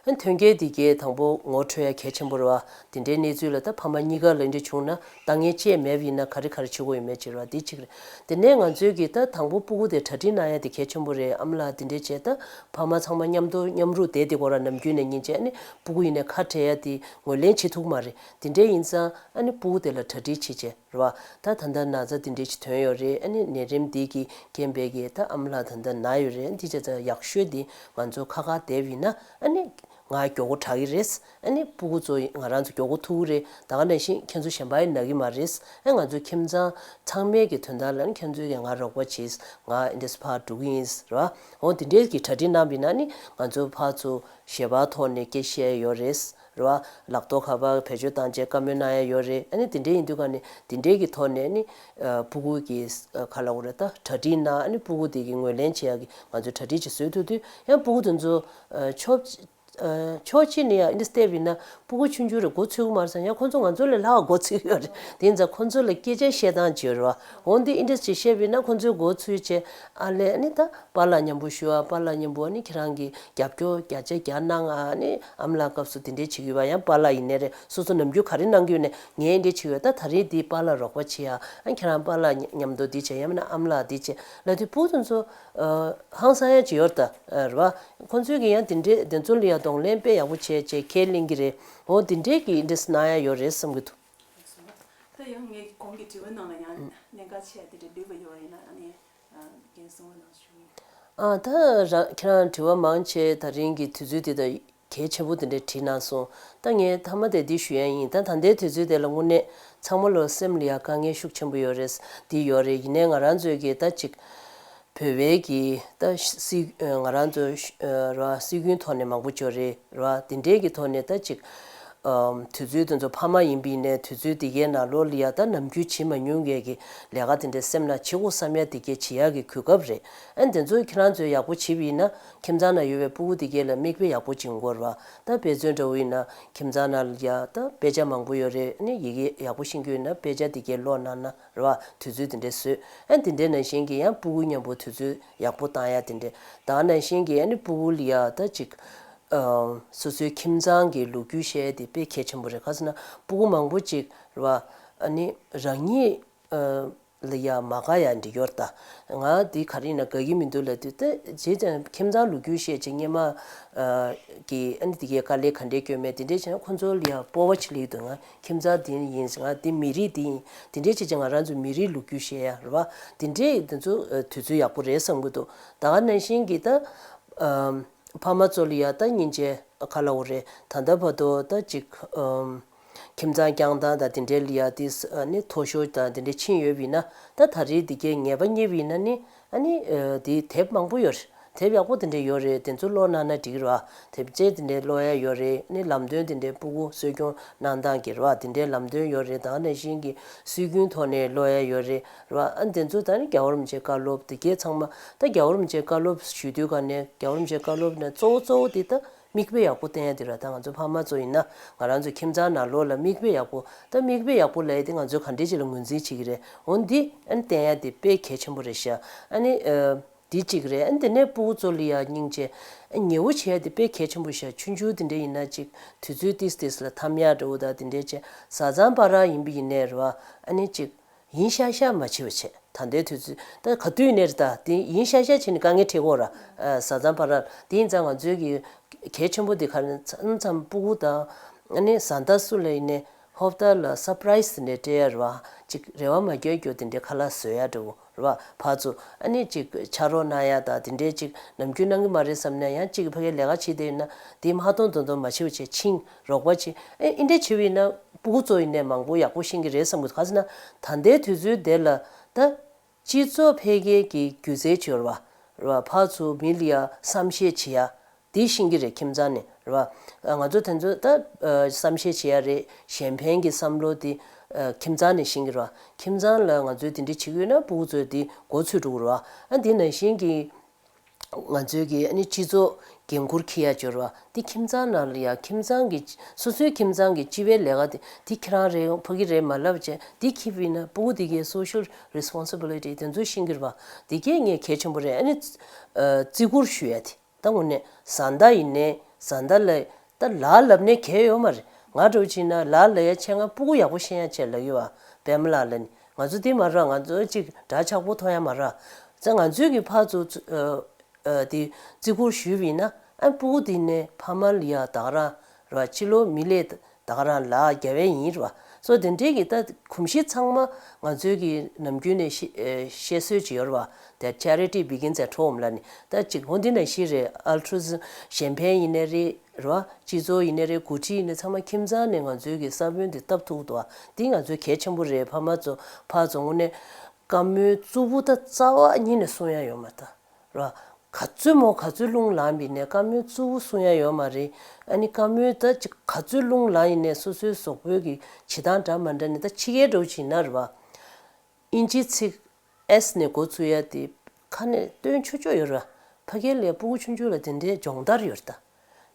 ཨ་ནི་ཐོན་སྐྱེད་དེ་གའི་དང་པོ་ངོ་འཕྲོད་ཡ་གལ་ཆེན་པོ་རེད་བ། དེ་འདྲའི་གནས་ཚུལ་ལ་ད་ཕ་མ་གཉིས་ཀ་ལ་འདི་འདྲ་བྱུང་ན་ལྟ་ངན་ཅི་ཡང་མེད་པ་ཡིན་ན་ག་རེ་ག་རེ་བྱེད་དགོས་ཡོད་མེད་ཅིག་རེད་བ། དེ་གཅིག་རེད། དེ་ནས་ང་ཚོའི་གི་ད་དང་པོ་སྤུ་གུ་དེ་གྲ་སྒྲིག་གནང་ཡ་དེ་གལ་ཆེན་པོ་རེད། ཨ་མ་ལགས་དེ་འདྲས་བྱས་ད་ཕ་མ་ཚང་མ་མཉམ་དུ་མཉམ་རུབ་བསྡད་དེ་ཁོ་རང་ནམ་རྒྱུན་ནས་ཉིན་བྱས་ཨ་ནི་སྤུ་གུ་ཡིན་ནའི་ཁ་བྲལ་ཡ་དེ་ངོས་ལེན་བྱེད་ཐུབ་ཀྱི་མ་རེད། དེ་འདྲས་ཡིན་ཙང་ཨ་ནི་སྤུ་གུ་དེ་ལ་གྲ་སྒྲིག་བྱེད་བྱས། རེད་བ། ད་ད་ལྟ་ན་ཚ་འདི་འདྲས་ཅིག་ཐོན་ཡོད་རེད། ཨ་ནི་ནད་རིམས་འདི་གི་རྐྱེན་པས་གི་ད་ཨ་མ་ལགས་ད་ལྟ་ན་ཡོད་རེད། འདི་བྱས་ཙང་ཡག་ཤོས་འདི་ང་ཚོ་ཁ་ཁ་བསྡད་པ་ཡིན་ན་ཨ་ནི་ང་མགྱོགས་པོ་དྲག་གི་རེད། ཨ་ནི་སྤུ་གུ་ཚོ་ང་རང་ཚོ་མགྱོགས་པོ་ཐུག་གི་རེད། ད་ག་ནང་བཞིན་ཁྱེད་ཚོ་གཞན་པ་ཡིས་ན་གི་མ་རེད། ཨ་ང་ཚོ་ཁྱིམ་ཚང་ཚང་མའི་གི་དོན་དག་ལ་ཨ་ནི་ཁྱེད་ཚོས་གི་ང་རོགས་པ་བྱེད། ང་འདི་འདྲས་ཕར་འགྲོ་གི་ཡིན་རེད་བ། འོ་འདི་འདྲས་གི་གྲ་སྒྲིག་གནང་བ་ཡིན་ན་ཨ་ནི་ང་ཚོ་ཕར་ཚུར་ཞལ་པར་ཐོག་ནས་སྐད་བཤད་ཡོད་རེད། རེད་བ། ལག་ཐོག་ཁ་པར་བེད་སྤྱོད་བཏང་བྱས་བཀའ་མོལ་གནང་ཡ་ཡོད་རེད། ཨ་ནི་དེ་འདྲའི་ཡིན་དུས་ཀ་ནས་དེ་འདྲའི་གི་ཐོག་ནས་ནི་ཨ་སྤུ་གུ་གི་ཨ་ག་ལབ་དགོས་རེད། ད་གྲ་སྒྲིག་གནང་། ཨ་ནི་སྤུ་གུ་དེ་གི་ངོས་ལེན་བྱེད་ཡ་གི་ང་ཚོས་གྲ་སྒྲིག་ཅིག་བཟོས་ཐུབ་དུས་ཡང་སྤུ་གུ་དེ་ཚོ་ཨ་ཆོབ་ ཕྱོགས་གཅིག་ནས་ཡང་འདི་བལྟས་པ་ཡིན་ན་སྤུ་གུ་ཆུང་ཆུང་རེད། མགོ་ཚོས་ཀྱི་མ་རེད་བསམ། ཡང་ཁོང་ཚོ་ང་ཚོ་ལས་ལྷག་མགོ་ཚོས་ཀྱི་ཡོད་རེད། དེ་ཡིན་ཙང་ཁོང་ཚོ་ལ་སྐད་ཆ་བཤད་སྟངས་ཅིག་ཡོད་རེད་བ། འོ་འདི་འདི་འདྲ་ཅིག་བཤད་པ་ཡིན་ན་ཁོང་ཚོའི་མགོ་ཚོས་བྱས། ཨ་ལས་ནི་ད་པཱ་ལགས་མཉམ་པོ་ཞུ་བ། པཱ་ལགས་མཉམ་པོ་ནི་ཁྱེད་རང་གིས་རྒྱབ་སྐྱོར་བརྒྱ་ཆ་བརྒྱ་གནང་ཨ། ནི་ཨ་མ་ལགས་སྐབས་སུ་དེ་འདྲས་བྱེད་ཀྱི་ཡོད་པ། ཡང་པཱ་ལགས་ཡིན་ནའི་རེད། སོ་སོ་ནམ་རྒྱུན་ག་རེ་གནང་གི་ཡོད་ནའི་ངས་འདི་བྱེད་ཀྱི་ཡོད། ད་ད་རེས་འདི་པཱ་ལགས་རོགས་པ་བྱེད་ཨ། ཨ་ཁྱེད་རང་པཱ་ལགས་མཉམ་དུ་འདི་བྱེད། ཡང་མིན་ན་ཨ་མ་ལགས་འདི་བྱེད་ལབ་དུས་སྤུ་གུ་དེ་ཚོ་ཧང་སང་ཡ་ཅིག་ཡོད་རེད་ད། རེད་བ། ཁོང་ཚོས་ཀྱི་ཡང་དེ་འདྲས་དེ་ཚོ་ལ་ཡང་གདོང་ལེན་དཔེ་ཡག་པོ་བྱས་བྱས་ཁས་ལེན་གྱི་རེད། འོ་དེ་འདྲས་ཀྱི་འདྲས་གནང་ཡ་ཡོད་རེད་བསམ་གྱི་འདུག་ད་ཡང་ངས་གོང་གི་དྲི་བ་ནང་ལ་ཡང་གནད་འགག་ཆེ་དེ་འདྲ་འདུས་པ་ཡོད་པ་ཡིན་ན་ཨ་ནི་རྒན་གསུང་བ་གནང་ཞུ་ཡིན། ཨ་ད་ར་ཁྱེད་རང་དྲི་བ་མང་ཆེ་ད་རིང་གི་དུས་ཚོད་དེ་ད་གལ་ཆེན་པོ་དེ་འདྲ་དྲིས་གནང་སོང་། ད་ངས་མཐའ་མ་དེ་འདི་ཞུ་ཡ་ཡིན། ད་ད་ལྟའི་དུས་ཚོད་དེ་ལ་དངོས་གནས་ཚང་མ་ལོ་སེམས་ལ་ཡ་དཀའ་ངལ་ཤུགས་ཆེན་པོ་ཡོད་རེད། འདི་ཡོད་རེད། ཡིན་ནའི་ང་རང་ཚོས་ཀྱི་ད་ཅིག་བོད་པའི་གི་ད་སྲིད་ང་རང་ཚོ་ར་སྲིད་ཀུན་ཐོག་ནས་མང་པོ་འབྱོར་རེད། ར་དེ་འདྲའི་གི་ཐོག་ནས་ད་ཅིག་ཨམ་དུས་ཚོད་དེ་ཚོ་ཕ་མ་ཡིན་པ་ཡིན་ནའི་དུས་ཚོད་དེ་གའི་ནང་ལོགས་ལ་ཡ་ད་ནམ་རྒྱུན་བྱེད་མ་མྱོང་མཁན་གྱི་ལས་ཀ་དེ་འདྲ་སེམས་ནང་བྱེད་དགོས་བསམ་ཡ་དེ་གའི་བྱེད་ཡ་གི་གོ་སྐབས་རེད། ཨ་དེ་ཚོ་ཁྱེད་རང་ཚོས་ཡག་པོ་བྱེད་པ་ཡིན་ན་ཁྱིམ་ཚང་ནང་ཡོད་པའི་སྤུ་གུ་དེ་གའི་ལ་མིག་དཔེ་ཡག་པོ་ཅིག་འགོར་བ། ད་དཔེ་མཚོན་འདྲ་བོ་ཡིན་ན་ཁྱིམ་ཚང་ནང་ལ་ཡ་ད་དཔེ་ཆ་མང་པོ་ཡོད་རེད། ཨ་ནི་ཡི་གེ་ཡག་པོ་ཤེས་ཀྱི་ཡོད་ན་དཔེ་ཆ་དེ་གའི་ཀློག་གནང་ན། རེད་བ། དུས་ཚོད་དེ་འདྲས་བཟོས། ཨ་དེ་འདྲའི་ནང་བཞིན་གྱི་ཡང་སྤུ་གུ་མཉམ་པོ་དུས་ཚོད་ཡག་པོ་བཏང་ཡ་དེ་འདྲས། ད་ག་ནང་བཞིན་གྱི་ཨ་ནི་སྤུ་གུ་ལ་ཡ་ད་ཅིག་ཨམ་སོ་སོའི་ཁྱིམ་ཚང་གི་ལོ་རྒྱུས་བཤད་ཡ་དེ་དཔེ་གལ་ཆེན་པོ་རེད། ག་ཟེར་ན་སྤུ་གུ་མང་པོ་ཅིག་རེད་བ། ཨ་ནི་རང་ཉིད་ཨ་ལ་ཡ་མ་དགའ་ཡ་འདྲ་ཡོད་རེད་ད། ང་འདི་ག་རེ་ཡིན་ན་དགའ་གི་མི་འདུག་ལབ་དུས་ད་བྱས་ཙང་ཁྱིམ་ཚང་ལོ་རྒྱུས་བཤད་ཅིག་སྔོན་མ་ཨ་གི་ཨ་ནི་དེ་གའི་དཀའ་ལས་ག་འདྲས་སྐྱོན་མེད་དེ་འདྲས་བྱས་ན་ཁོ་ཚོ་ལ་ཡ་སྤོབས་པ་ཅིག་སླེབས་འདུག་ང་ཁྱིམ་ཚང་འདི་ཡིན། ང་འདི་མི་རིགས་འདི་ཡིན། དེ་འདྲའི་བྱས་ཙང་ང་རང་ཚོ་མི་རིགས་ལོ་རྒྱུས་བཤད་ཡ་རེད་བ། དེ་འདྲའི་དེ་ཚོ་ཨ་དུས་ཚོད་ཡག་པོ་རེད་བསམ་གྱི་འདུག་ད་ག་ནང་བཞིན་གྱི་ད་ཨམ་ཕ་མ་ཚོ་ལ་ཡ་ད་སྙིང་རྗེ་ག་ལབ་དགོས་རེད། ད་ལྟ་བར་དུ་ད་ཅིག་ཨམ་ཁྱིམ་ཚང་བསྐྱངས་སྟངས་དང་དེ་འདྲའི་ལ་ཡ་དེ་ཨ་ནི་མཐོ་ཤོས་དང་དེ་འདྲ་ཕྱིན་ཡོད་པ་ཡིན་ན། ད་ད་རེས་འདི་གའི་ངེས་པ་རྙེད་པ་ཡིན་ན་ནི། ཨ་ནི་ཨ་དེ་དེབ་མང་པོ་ཡོད་རེད། དེབ་ཡག་པོ་དེ་འདྲ་ཡོད་རེད། དེ་ཚོ་ཀློག་གནང་ན་འགྲིག་གི་རེད་བ། དེབ་ཆེན་དེ་འདྲ་ཀློག་ཡ་ཡོད་རེད། ཨ་ནི་ལམ་སྟོན་དེ་འདྲ་སྤུ་གུ་གསོ་སྐྱོང་གནང་སྟངས་ཀྱི་རེད་བ། དེ་འདྲའི་ལམ་སྟོན་ཡོད་རེད། ད་ག་ནང་བཞིན་གྱི་སྲོལ་རྒྱུན་ཐོག་ནས་ཀློག་ཡ་ཡོད་རེད། རེད་བ། ཨ་ནི་དེ་ཚོ་ད་ནི་རྒྱལ་བ་རིན་པོ་ཆེའི་བཀའ་སློབ་དེ་གའི་ཚང་མ། ད་རྒྱལ་བ་རིན་པོ་ཆེའི་བཀའ་སློབ་ཞུ་དུས་ག་ནས་རྒྱལ་བ་རིན་པོ་ཆེའི་བཀའ་སློབ་ནས་གཙོ་བོ་གཙོ་བོ་དེ་ད་མིག་དཔེ་ཡག་པོ་བསྟན་ཡ་དེ་ར། ད་ང་ཚོ་ཕ་མ་ཚོ་ཡིན་ན་ང་རང་ཚོ་ཁྱིམ་ཚང་ནང་ལོགས་ལ་མིག་དཔེ་ཡག་པོ། ད་མིག་དཔེ་ཡག་པོ་ལབ་ཡ་དེ་ང་ཚོས་ག་འདྲས་ཅིག་ལ་ངོས་འཛིན་བྱེད་ཀྱི་རེད། འོ་འདི་ཨ་ནི་བསྟན་ཡ་དེ་དཔེ་གལ་ཆེན་པོ་རེད་ཤག་ཨ་ནི་ཨ་འདི་གཅིག་རེད། ཨ་ནི་དེ་ནས་སྤུ་གུ་ཚོ་ལ་ཡ་སྙིང་རྗེ་ཨ་ཉེ་བོ་བྱེད་ཡ་དེ་དཔེ་གལ་ཆེན་པོ་ཤག་ཆུང་ཆུང་དེ་འདྲ་ཡིན་ན་ཅིག་དུས་ཚོད་ཏིས་ཏིས་ལ་འཐམ་ཡ་འདྲ་བོ་དང་དེ་འདྲས་བྱས། བཟའ་ཚང་བར་ཡིན་པ་ཡིན་ནའི་རེད་བ། ཨ་ནི་ཅིག་ཡིན་ཤག་ཤག་མ་བྱེད་པ་བྱས། ད་ལྟའི་དུས་ཚོད་ད་ག་དུས་ནས་རེད། ད་དེ་ཡིན་ཤག་ཤག་བྱས་ནས་དཀའ་ངལ་འཕྲད་ཀྱི་ཡོད་རེད། ཨ་བཟའ་ཚང་བར་དེ་ཡིན་ཙང་ང་ཚོའི་གི་གལ་ཆེན་པོ་དེ་ག་རེ་མཚམས་མཚམས་སྤུ་གུ་དང་ཨ་ནི་བཟའ་ཟླ་སུ་ལ་ཡིན་ནའི་ཧོབ་ཏ་ལ་སར་པ་རའི་སི་དེ་འདྲ་སྤྲད་ཡ་རེད་བ། ཅིག་རེ་བ་མ་བརྒྱབ་རྒྱུ་དེ་འདྲའི་ཁ་ལག་བཟོ་ཡ་འདྲ་བོ་རེད་བ། ཕར་ཚུར་ཨ་ནི་ཅིག་ཕྱག་རོགས་གནང་ཡ་དང་དེ་འདྲའི་ཅིག་ནམ་རྒྱུན་གནང་གི་མ་རེད་བསམ་ན་ཡང་ཅིག་ཕ་གིའི་ལས་ཀ་བྱེད་བསྡད་ཡོད་ན་དེ་མ་གཏོང་མདོག་མདོག་མ་བྱེད་པ་བྱས་ཕྱིན། རོགས་པ་བྱེད། ཨེ་འདི་འདྲ་བྱས་པ་ཡིན་ན་སྤུ་གུ་ཚོ་ཡིན་ནའི་མང་པོ་ཡག་པོ་ཤེས་ཀྱི་རེད་བསམ་གྱི་འདུག་ག་ཟེར་ན་ད་ལྟའི་དུས་ཚོད་འདི་ལ་ད་སྤྱི་ཚོགས་འཕེལ་རྒྱས་ཀྱི་སྒྱུ་རྩལ་བྱོས་ར་བ། ར་བ་ཕར་ཚུར་མི་ལ་ཡ་བསམ་ཤེས་བྱེད་ཡ་འདི་ཤེས་ཀྱི་རེད། ཁྱིམ་ཚང་ནས་ར་བ། ང་ཚོ་དེ་ཚོ་ད་བསམ་ཤེས་བྱེད་ཡ་རེད། གཞན་ཕན་གྱི་བསམ་བློ་འདི་ཁྱིམ་ཚང་ནས་ཤེས་ཀྱི་ར་བ། ཁྱིམ་ཚང་ལ་ང་ཚོས་དེ་འདྲ་བྱེད་ཀྱི་ཡོད་ན་སྤུ་གུ་ཚོས་འདི་མགོ་ཚོས་འགྲོ་གི་ར་བ། ཨ་འདི་ནང་བཞིན་གྱི། ང་ཚོའི་གི་ཨ་ནི་སྤྱི་ཚོགས་འགན་འཁུར་འཁྱེར་ཡ་འབྱོར་བ་འདི་ཁྱིམ་ཚང་ནང་ལ་ཡ་ཁྱིམ་ཚང་གི་སོ་སོའི་ཁྱིམ་ཚང་གི་སྤྱི་པའི་ལས་ཀ་དེ་འདི་ཁྱེད་རང་རེད་ཕ་གི་རེད་མ་ལབ་བྱས་འདི་འཁྱེར་བ་ཡིན་ན་སྤུ་གུ་འདི་གའི་social responsibility དེ་ཚོ་ཤེས་ཀྱི་རེད་པ། འདི་གའི་ངས་གལ་ཆེན་པོ་རེད། ཨ་ནི་ཨ་བརྩི་བཀུར་ཞུ་ཡ་དེ་ད་དངོས་གནས་བཟའ་ཟླ་ཡིན་ནའི་བཟའ་ཟླ་ལ་ད་ལབ་ལབ་ནའི་གལ་ཡོད་མ་རེད། ང་འདྲ་བོ་བྱས་ན་ལབ་ལབ་ཡ་ཆེད་མངགས་སྤུ་གུ་ཡག་པོ་ཤེས་ཡ་ཆེད་ལབ་ཡོད་པ། པད་མ་ལགས་ལ་ནི་ང་ཚོ་འདི་མ་རེད། ང་ཚོ་གཅིག་འདྲ་ཆགས་པོ་མཐོང་ཡ་མ་རེད། ཙང་ང་ཚོའི་གི་ཕར་ཚུར་ཨ་ཨ་དེ་བརྩི་བཀུར་ཞུས་པ་ཡིན་ན་ཨ་སྤུ་གུ་དེ་ནས་ཕ་མ་ལ་ཡ་ད་ག་རང་ར་ཕྱི་ལོགས་མི་ལས་ད་ག་རང་ལ་རྒྱབ་ཡ་ཡིན་ར་བ། སོ་དེ་འདྲའི་གི་ད་གོམས་གཤིས་ཚང་མ་ང་ཚོའི་གི་ནམ་རྒྱུན་ནས་ཤེས་ཨ་ཤེས་སྲོལ་ཅིག་ཡོད་ར་བ། དེ་charity begins at home ལ་ནི་ད་གཅིག་འོ་འདི་ནང་བཞིན་རེད། altruism གཞན་ཕན་ཡིན་ནའི་རེད་ར་བ། སྤྱི་ཚོགས་ཡིན་ནའི་རེད། འགོ་ཁྲིད་ཡིན་ནའི་ཚང་མ་ཁྱིམ་ཚང་ནས་ང་ཚོའི་གི་ས་བོན་དེ་བཏབ་ཐུབ་འདུག་བ། འདི་ང་ཚོའི་གལ་ཆེན་པོ་རེད། ཕ་མ་ཚོ་ཕར་ཚུར་དངོས་གནས་བཀའ་མོལ་རྩུབ་པོ་ད་རྩ་བ་ཉིད་ནས་གསུང་ཡ་ཡོད་མ་རེད་ད། ར། ག་ཚོད་མོ་ག་ཚོད་རླུང་ལངས་པ་ཡིན་ནའི་བཀའ་མོལ་རྩུབ་པོ་གསུང་ཡ་ཡོད་མ་རེད། ཨ་ནི་བཀའ་མོལ་ད་ཅིག་ག་ཚོད་རླུང་ལངས་ཡིན་ནའི་སོ་སོའི་གཟུགས་པོའི་གི་བྱེད་སྟངས་འདྲ་མ་འདྲ་ནི་ད་ཕྱི་རྒྱལ་འདྲ་བོ་ཅིག་ཡིན་ན་རེད་བ། ཨིན་ཇིའི་ཚིག་S ནས་འགོ་ཚུགས་ཡ་དེ་ཁ་ནས་བཏོན་ཆོག་ཆོག་ཡོད་རེད་བ། ཕ་གིར་ལ་སྤུ་གུ་ཆུང་ཆུང་ལ་དེ་འདྲའི་སྦྱོང་བརྡར་ཡོད་རེད་ད།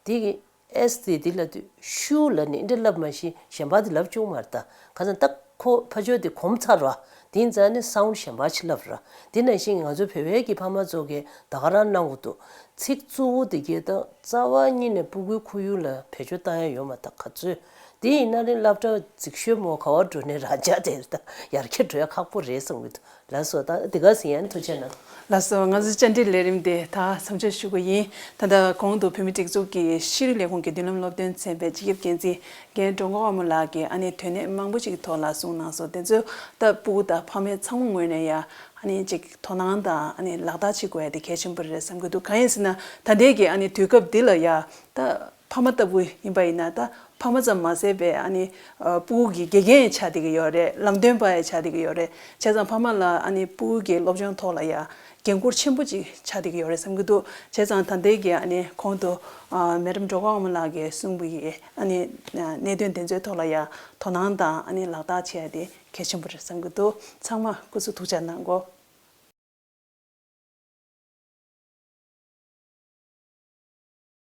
དེ་གི་ ཨེས་དེ་འདི་ལབ་དུས་ཤུ་ལབ་ནས་འདི་ལབ་མ་གཞི་གཞན་པ་དེ་ལབ་བཅུག་མ་རེད་ད། ཁ་སང་ད་ཁོ་ཕ་ཆོས་དེ་གོམས་ཚར་བ་དེ་ཡིན་ཙང་ནི་སའུན་གཞན་པ་ཅིག་ལབ་ར། དེ་ནང་བཞིན་ང་ཚོ་བོད་པའི་གི་ཕ་མ་ཚོ་གིས་ད་ག་རང་གནང་གི་འདུག་ཚིག་རྩུབ་པོ་དེ་གས་ད་རྩ་བ་ཉིད་ནས་སྤུ་གུའི་ཁོར་ཡུག་ལ་བེད་སྤྱོད་བཏང་ཡ་ཡོད་མ་ད་ག་ཚོད། དེ་ཡིན་ན་ནི་སློབ་གྲྭ་རྫིག་ཤོས་མོ་ག་བ་འགྲོ་ནས་རང་ཅག་དེ་ད་ཡར་རྒྱས་འགྲོ་ཡ་ཁག་པོ་རེད་བསམ་གི་འདུག་ལགས་སོ། ད་འདི་ག་ཟིན་ཡན་ཐུགས་རྗེ་གནང་། ལགས་སོ། ང་ཚོའི་བཅར་འདྲི་ལས་རིམ་དེ་ད་མཚམས་འཇོག་ཞུ་གི་ཡིན། ད་ལྟ་གོང་དུ་བོད་མིའི་སྒྲིག་འཛུགས་ཀྱི་ཤེས་རིག་ལས་ཁུངས་ཀྱི་མདུན་ལམ་སློབ་སྟོན་ཚན་པའི་སྤྱི་ཁྱབ་འགན་འཛིན་རྒན་འགྲོ་མགོན་དབང་མོ་ལགས་ཀྱིས་ཨ་ནི་དོན་གནད་མང་པོ་ཞིག་གི་ཐོག་ལ་གསུངས་གནང་སོང་། དེ་ཚོ་ད་སྤུ་གུ་དང་ཕ་མའི་ཚང་མ་ངོས་ནས་ཡ་ཨ་ནི་ཅིག་དོ་སྣང་དང་ཨ་ནི་ལག་བསྟར་བྱེད་དགོས་ཡ་དེ་གལ་ཆེན་པོ་རེད་བསམ་གྱི་འདུག་གང་ཡིན་ཟེར་ན་ད་ལྟའི་གི་ཨ་ནི་དུས་སྐབས་འདི་ལ་ཡ་ད། ཕ་མ་ལྟ་བུ་ཡིན་པ་ཡིན་ན་ད་ཕ་མ་ཙམ་མ་ཟད་པའི་ཨ་ནི་ཨ་སྤུ་གུ་གི་དགེ་རྒན་ཆགས་བསྡད་ཀྱི་ཡོད་རེད། ལམ་སྟོན་པ་ཡང་ཆགས་བསྡད་ཀྱི་ཡོད་རེད། བྱས་ཙང་ཕ་མ་ལ་ཨ་ནི་སྤུ་གུ་གི་སློབ་སྦྱོང་ཐོག་ལ་ཡང་འགན་འཁུར་ཆེན་པོ་ཅིག་ཆགས་བསྡད་ཀྱི་ཡོད་རེད་བསམ་གྱི་འདུག་བྱས་ཙང་ད་ལྟའི་གི་ཨ་ནི་གོང་དུ་ཨ་མེ་ཌམ་འགྲོ་མགོན་དབང་མོ་ལགས་ཀྱིས་གསུངས་པའི་ཨ་ནི་ཨ་གནད་དོན་དེ་ཚོའི་ཐོག་ལ་ཡང་དོ་སྣང་དང་ཨ་ནི་ལག་བསྟར་བྱེད་ཡ་དེ་གལ་ཆེན་པོ་རེད་བསམ་གྱི་འདུག་ཚང་མ་སྐུ་གཟུགས་ཐུགས་ཅག་གནང་གོ།